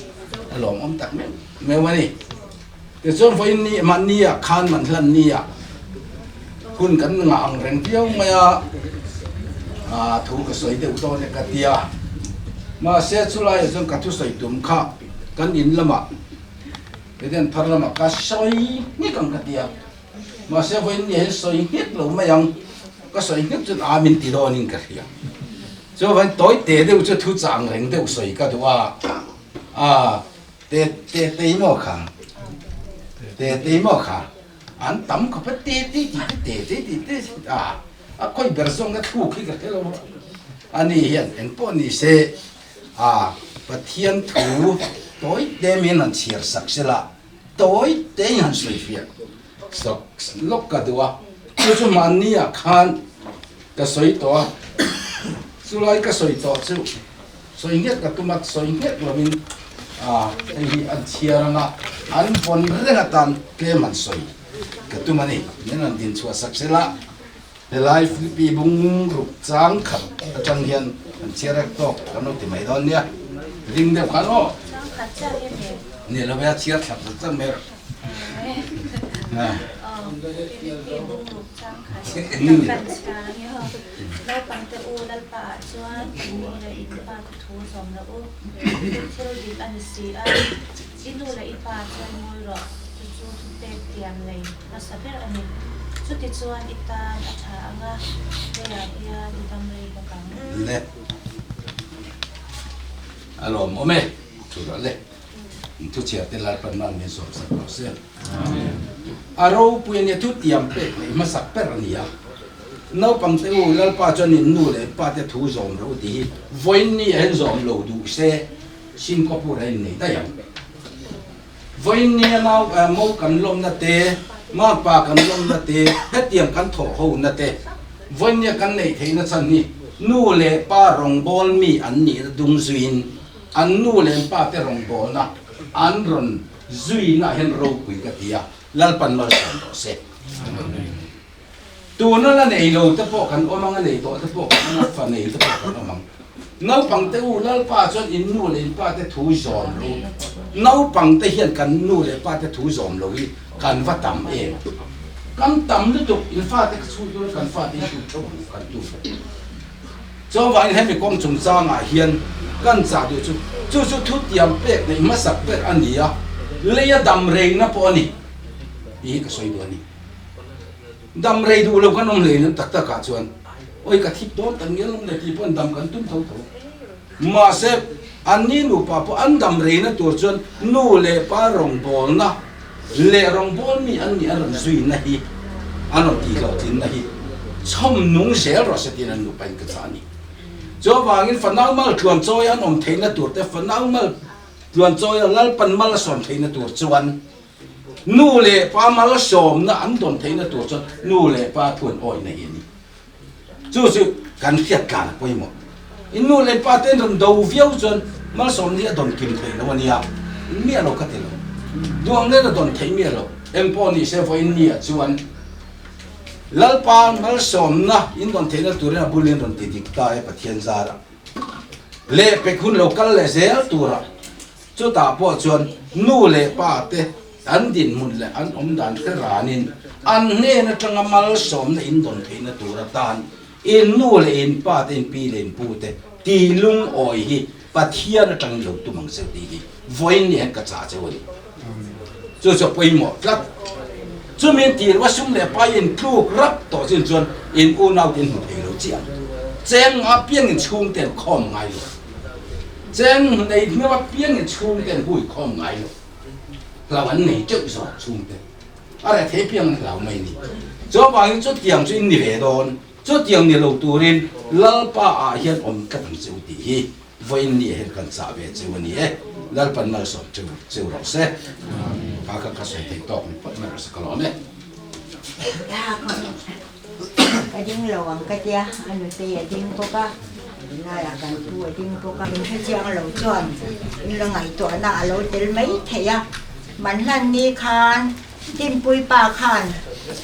A lawmawm tak meuh meuh a ni. Tichuan vawiin ni mahni ah khan man hlan ni ah hun kan ngah ang reng viau mai a, ah thu ka sawi deuh dawn e ka ti a. Mahse chulaiah chuan ka thusawi tum kha kan in lamah Eden thar lamah ka sawi nghek ang ka ti a. Mahse vawiin ni ah hian sawi nghek lo mai ang, ka sawi nghek chuan a min ti dawnin ka hria. Chuvain tawi te deuh chu thu chang reng deuh sawi ka duh a, a te te tei maw kha, te tei maw kha, an tam khawp a te te tih te te te tih te a, a khawi ber zawng a thluk hi ka hre lo a, ani hian engpawh ni se a Pathian thu tawi te min han chhiar sak sela tawi te in han sawi fiah sak lawk ka duh a, chu chu mahni ah khan ka sawi tawh a, chulai ka sawi tawh chu sawi nghet ka tum a, sawi nghet lovin ah hei hi an chhiar ang a, an vawn reng atan tlem han sawi ka tum a ni, min rawn din chhuah sak sela, helai Philippi bung ruk chang khat atang hian an chhiar rek tawk kan lo ti mai dawn nia, ring deuh khan aw. Ni lo e a chhiar thlap zat zat mai rawh. Naupangte u Lalpa ah chuan in nu leh in pa te thu zawm loh u, chu thil dik a ni si a, i nu leh i pa chuan ngawi rawh, chu chu thupek tiam nei hmasa ber a ni. Chuti chuan i tan a tha ang a, leiah hian i dam rei bawk ang. Le. A lawmawm e, thu rawh le. Thu chhiar te Lalpan mal min sawm sak rawh se. A ropui ania thu tiam pek leh hmasak ber a ni a. Naupang te u Lalpa chuan in nu leh pa te thu zawm rawh u tih hi vawiin ni ah hian zawm lo duh se Singapore a innei daih ang. Vawiin ni a nau mo kan lawmna te, mapa kan lawmna te, hetiang kan thawh ho na te vawiin ni a kan neih theihna chhan hi nu leh pa rawngbâwl mi an nihna dung zuiin An nu leh an pa te rawngbawlna an rawn zuina ah hian ropui ka ti a, Lalpan malsawm rawh se. Tuna la nei lo te pawh kan awm ang a, nei tawh te pawh kan awm a, fa nei te pawh kan awm ang. Naupang te u, Lalpa chuan in nu leh in pa te thu zawm lo. Naupang te hian kan nu leh pa te thu zawm lo hi kan va tam em? Kan tam lutuk, in fate ka chhut dawn a, kan fate hi chhut theuh ang kan tu te. Chuvangin hemi kawng chungchangah hian kan chah duh chu, chu chu thutiam pek neih hmasak ber a ni a, leia dam reina pawh a ni tih hi ka sawi duh a ni. Dam rei duh lo kan awm hlei lem tak takah chuan awi ka thip dawn tak ngial awm le tih pawhin dam kan tum tho tho. Mahse, anni nupa pawh an dam reina tur chuan nu leh pa rawngbawlna leh rawngbâwl mi an nih an rawn zuina hi, an rawn tihhlawhtlinna hi chhawm nung zel rawh se tiin an nupain ka chah a ni. Chuvangin fanau mal tluan chawi an awm theihna tur te, fanau mal tluan chawi a Lalpan mal a sawm theihna tur chuan nu leh pa mal sawmna an dawn theihna tur chuan nu leh pa thu an awihna hi a ni. Chu chu kan hriat tlan a pawimawh. In nu leh pa ten rawn do viau chuan malsawmna hi a dawn kim theih lo a nia. In miah lo ka ti lo. Duang nen a dawn theih miah lo. Eng pawh ni se vawiin ni ah chuan Lalpa malsawmna in dawn theihna turin a bulin rawn ti dik ta e Pathian zarah. Leh pek hun lo kal leh zel turah chutah pawh chuan nu leh pa te An dinhmun leh an awm dan hre ranin an hnen atanga malsawmna in dawn theihna tur atan in nu leh in pa te, in pi leh in pu te ti lungawi hi Pathian atangin lo tum ang cheu tih hi vawiin ni hian ka chah cheu a ni. Chu chu a pawimawh tlat. Chumi in tirva sum leh pai in tluk rap tawh chin chuan in unau te in hmu thei lo chiah ang. Cheng nga piang in chhung te an khawm ngai lo. Cheng nei hmel apiang in chhung te an hui khawm ngai lo. Hlau an nei teuh zawk chhungte a reh thei piang an hlau mai ni. Chuvangin chutiang chu in ni ve dawn, chutiang ni lo turin Lalpa ah hian awm tlat ang che u tih hi vawiin ni ah hian kan chah ve cheu a ni e. Lalpan malsawm cheu cheu rawh se. Kha kha ka sawi thei tawk ni phawt mai rawh se ka lawm e. Ka ding lo ang ka tia, a nutei a ding bawk a, tunlaiah kan pu a ding bawk a. In hrechiang lo chuan in la ngaihtuahna a lo tel mai thei a, Manhlan ni khan Dinpui pa khan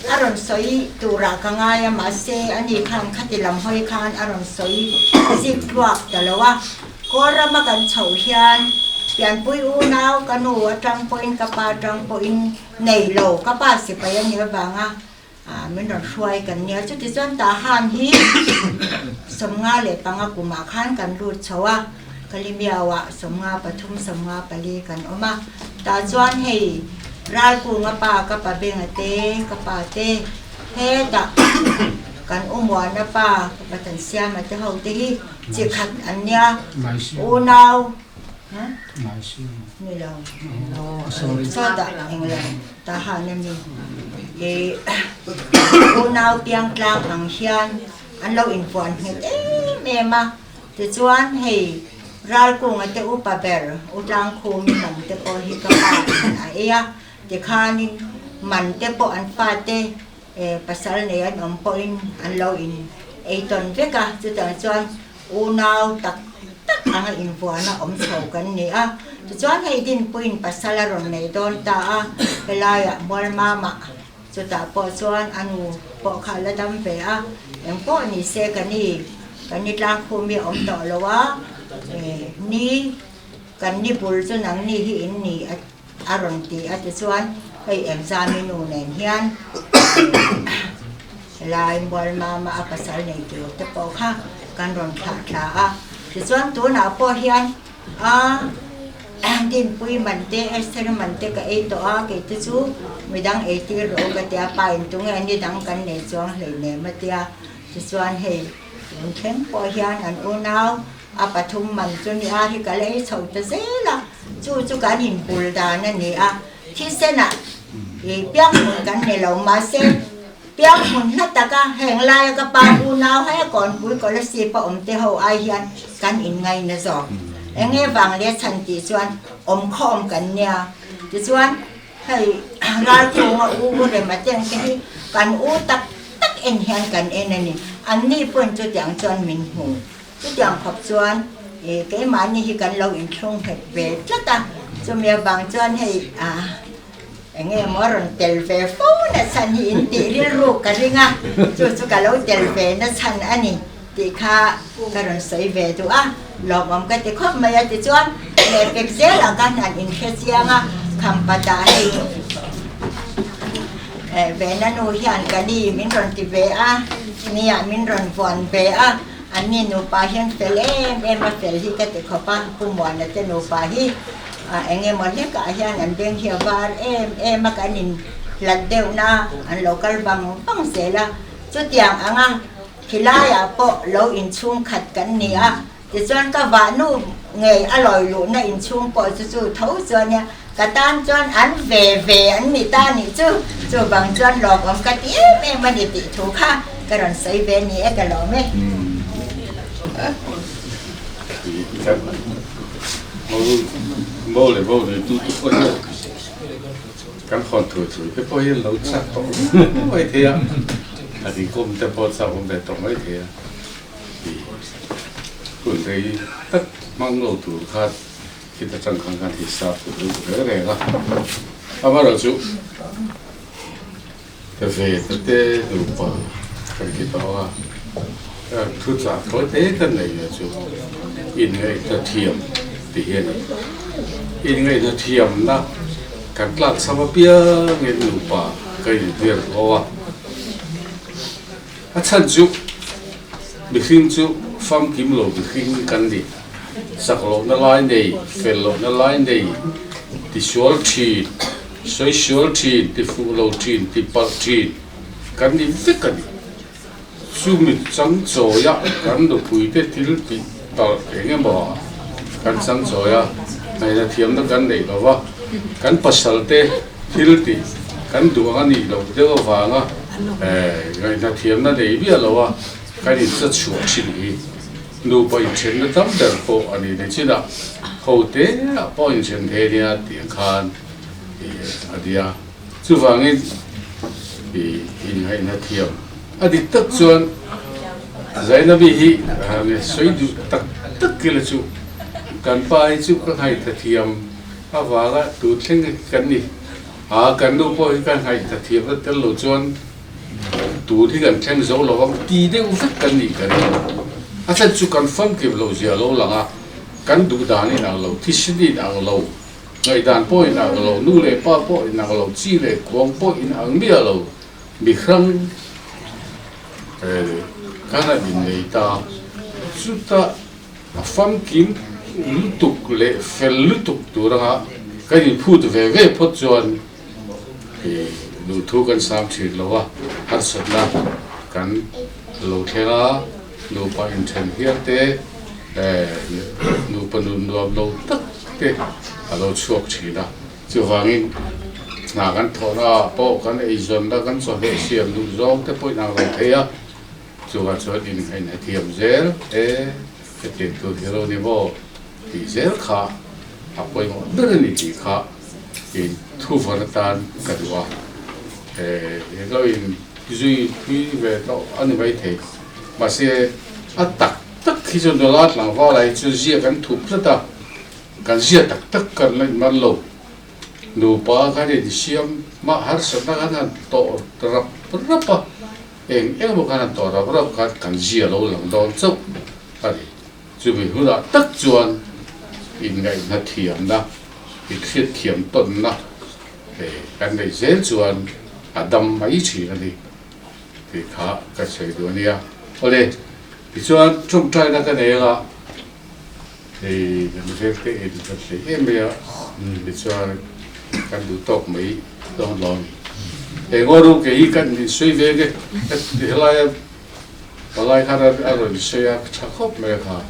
a rawn sawi turah ka ngai a, mahse ani khan khati lam hawi khan a rawn sawi zik tluak ta lo a. Kawl rama kan chhoh hian pianpui unau ka nu atang pawhin ka pa atang pawhin nei lo, ka pa sipai a nih avanga Min rawn hruai kan nia. Chuti chuan Tahan hi 55 kumah khan kan lut chho a, Kalimiauah 53, 54 kan awm a. Tah chuan hei Ralkunga pa ka pa Benga te, ka pa te, hetah kan Umuana pa ka pa Thansiama te ho te hi chi khat an nia. Unau Ni lo. Sawtah englo. Tahan a ni. I unau piangtlang ang hian an lo inpuan nghet em em a, tichuan hei Ralkunga te upa ber U Tlangkhumi man te pawh hi ka pa in a ei a, tikhanin man te pawh an fate pasal nei an awm pawhin an lo in ei tawn vek a, chutiang chuan Unau tak tak anga invuahna awm chho kan ni a, tichuan hei Dinpuiin pasal a rawn nei dawn ta a, helaiah Mualmama chutah pawh chuan a nu pawh kha a la dam ve a, eng pawh ni se ka ni, kan ni tlangkhum hi a awm tawh lo a, ni kan ni bul chu nang ni hi in ni a rawn ti a, tichuan hei Engzami nu nen hian Helai Mualmama a pasal nei tur te pawh kha kan rawn thlah thla a, tichuan tunah pawh hian a Dinpui man te Esther man te ka ei tawh a, kei te chu midang ei tir rawh u ka tia, pa in tunge a ni dang kan nei chuang hleinem a tia, tichuan hei tun thleng pawh hian an unau a pathum man chu ni a hi ka la ei chho ta zel a, chu chu kan inbul dan a ni a, thisenah ih pianghmun kan ni lo mahse Pianghmun hla taka heng laia ka pa unau he Kawnpui Kolasib a awm te ho ai hian kan inngaina zawk. Enge vang leh chhan tih chuan awm khawm kan nia. Tichuan hei Ralkhunga u u Rema te ang te hi kan u tak tak en hian kan en a ni. Anni pawhin chutiang chuan min hmu. Chutiang khawp chuan keimahni hi kan lo inthlung nghet ve tlat a. Chumi avang chuan hei. Enge maw a rawn tel ve fo na chhan hi in tih rilru ka ring a, chu chu ka lo tel ve na chhan a ni tih kha ka rawn sawi ve duh a, lawmawm ka ti khawp mai a. Tichuan, lehpek zelah ka hnan inhre chiang a, Khampatah hei Vena nu hian ka ni min rawn ti ve a, nia min rawn vuan ve a, an ni nupa hian fel em em a, fel hi ka ti khawp a, Pu Muana te nupa hi. A eng emaw hlekah hian an beng hi a var em em a, kan in hlat deuhna an lo kal vang vang zel a, chutiang anga khilaiah pawh lo inchhung khat kan ni a, tichuan ka vahnu ngei a lawi luhna inchhung pawh chu chu tho chuan nia ka tan chuan an ve ve an ni ta nih chu, chuvang chuan lawmawm ka ti em em a ni tih thu kha ka rawn sawi ve ni e ka lawm e. Mo leh mo nei tu te pawh hian kan hawn thui thui te pawh hian lo chak tawh mai thei a, a dingkawm te pawh chak awm ve tawh mai thei a, tih hun rei tak hmang lo tur khan khita tang khan kan hisap tur lu reng reng a, amaherawhchu Ka ve ta te nupa kan ti tawh a, thu chah thawi te kan nei ve chu inngaihna thiam ti hi a ni. Inngaihna thiamna kan tlak cham apiangin nupa ka inhnial ho a, a chhan chu mihring chu famkim lo mihring kan ni, chak lohna lai nei, fel lohna lai nei, tisual thin. Sawi sual thin, ti fuh lo thin, ti palh thin kan ni vek a ni. Chumi chang chawia kan nupuite thil tih palh eng emaw ah kan chang chawi a, ngaihna thiamna kan neih lo va, kan pasalte thil tih kan duh ang a nih loh deuh avanga ngaihna thiamna nei miah lo a kan incha chhuah thin hi nupa inthenna tam ber pawh a ni nichinah hote ah pawh inthen thei ania tih ang khan a ti a, chuvangin inngaihna thiam a dik tak chuan Zainabi hi sawi duh tak tak kila chu kan pa hi chu ka nghaihta thiam avanga tu thleng kan ni a, kan nu pawh hi ka nghaihta thiam na tel lo chuan tun hi kan thleng zo lo ang ti deuh vek kan nih ka ring a chhan chu kan famkim loh zia lo lang a, kan duh dan inang lo, thisen inang lo. Ngaihdan pawh in ang lo, nu leh pa pawh in ang lo, chi leh kuang pawh in ang miah lo, mi hrang kan han innei ta. Chuta a famkim lutuk leh fel lutuk tur anga kan inphut ve ve phawt chuan duhthu kan sam thin lo a, harsatna kan lo thleng a, nupa inthen hial te, nupa nun nuam lo tak te a lo chhuak thin a, chuvangin hna kan thawhna ah pawh kan eizawnna kan chawhmeh siam duh zawng te pawh inang lo thei a, chuvang chuan innghaihna thiam zel e hetiang tur hi lo ni maw tih zel kha a pawimawh ber a ni tih kha in thuvawn atan ka duh a, lo in zui thui ve tawh a ni maithei mahse a tak Tak hi chu nula tlangval ah hi chuan zia kan thup tlat a, kan zia tak tak kan la inman lo. Nupa khan insiam mah harsatna khan han tawh rap rap a, eng eng emaw khan han tawh rap rap khan kan zia lo lang dawn chauh a ni. Chumi hunah tak chuan inngaihna thiamna, inhriatthiam tawnna kan neih zel chuan a dam mai thin a ni tih kha ka sawi duh a nia. Awle. Tichuan tawngtaina ka nei anga hei kan vengte in kan hlei em mai a, tichuan kan duh tawk mai dawn lo a ni. Eng aw ru kei hi kan insawi ve nge ka ti helaia palai khan a rawn sawi a tha khawp mai a kha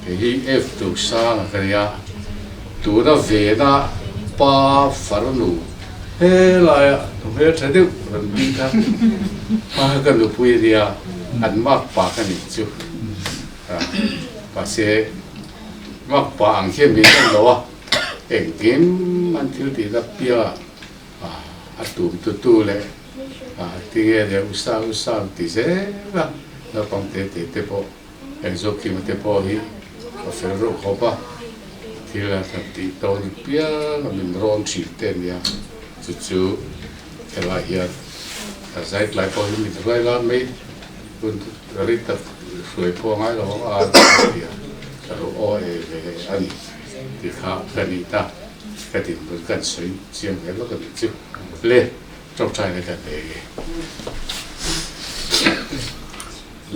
kei hi F tu sang a ka nia tuna vena pa farnu helaia hmeltha deuh rawn ding kha pa ka nupui a nia. An mak pa ka nih chu mahse mak pa ang hian min en lo a, engkim an thil tih na piangah a tum tu tu leh tinge leh usa usa an ti zel a, naupang te te te pawh eng zawk kima te pawh hi a fel reuh khawp a, thil a tih tawn piang a min rawn thin te a nia. Chu chu helai hian a zai tlai pawh hi mit ruai lan mai hun rei tak hruai pawh a ngai lo ang a tia ka lo aw e ve a ni tih kha ka ni ta ka dinhmun kan sawi chiang hle lawk a nih chu le tawngtai na kan nei nge.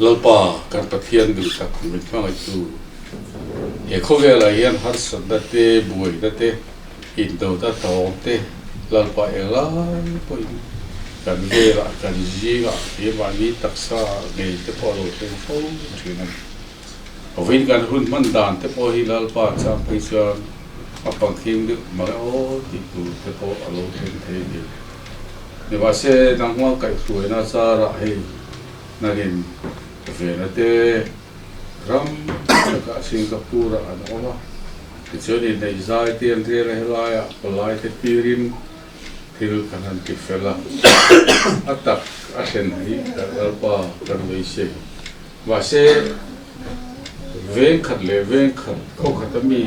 Lalpa kan Pathian duh tak min hmangaihtu he khawvelah hian harsatna te buaina te Indawta tawng te Lalpa englai pawhin kan velah kan zingah keimahni taksa ngei te pawh a lo thleng fo thin a ni. Vawiin kan hun hman dan te pawh hi Lalpa chang phei chuan a pangkhing deuh mai aw tih tur te pawh a lo thleng thei a ni. Nimahse nangmah kaihhruaina zarah hei nangin vena te ram takah Singapore ah an awm a. Tichuan inneih zai te an rial a, helaiah palai te tirin thil kan han ti fel a, a tak a thlen hi kan Lalpa kan beisei. Mahse, veng khat leh veng khat khaw khat ami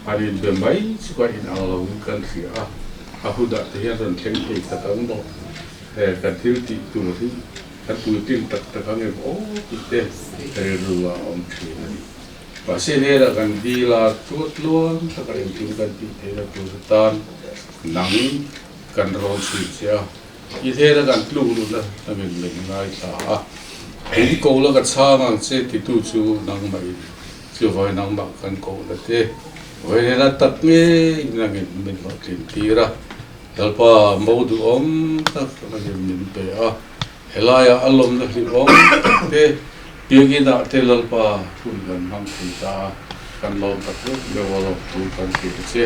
han inbe mai chu ka inang loin kan hria a, a hunah te hian rawn thleng thei tak ang maw? He kan thil tih tur hi kan puitling tak tak ang em aw tih te rilru ah a awm thin a ni. Mahse hnenah kan dil a, chuat tluang taka engkim kan tih theihna tur atan nang kan rawn chhui che a, i hnena kan tluk luhna hnangin min ngaithla a, in ko la ka chhang ang che titu chu nangmah in chuvai nangmah kan kohna te vawi hnena tak ngei nangin min hlawhtlin tir a, Lalpa mo duhawm tak nangin min pe a. Helaiah a lawmna hlihawm tak te, biakinah te Lalpa hun kan hmang thei ta a, kan lawm tak zet meuh a lawm thu kan hrilh a che.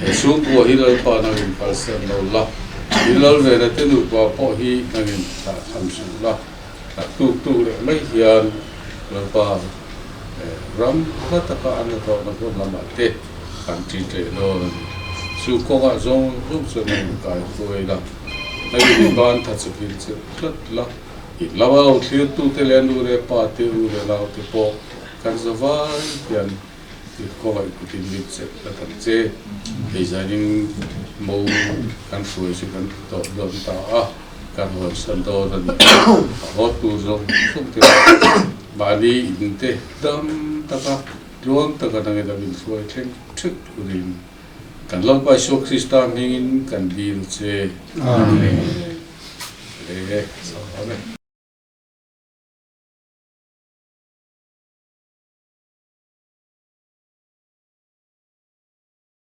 He chhungkua hi Lalpa nangin kalsan lo la, i lal vena te nupa pawh hi nangin thlah tham suh la, a tuk tuk leh mai hian Lalpa ram hla taka an hnathawhna hmun lamah te kan ṭi ṭeh dawn a ni. Chu kawngah zawng zawng chuan a inkai hruai la. Hei i ban tha chu hil chilh tlat la, in lama lo thlirtute leh nu leh pa te, u leh nau te pawh kan za vai hian i khawngaih kutin mit chelh tlat ang che. Hei zanin mo kan hruai chu kan ti tawp dawn ta a, kan hawnsan dawn a ni. A haw tur zawng zawng te pawh mahni in te dam taka tluang taka nangin a min hruai thleng theuh turin Kan Lalpa Isua Krista hmingin kan dil che. Amen. Le, amen.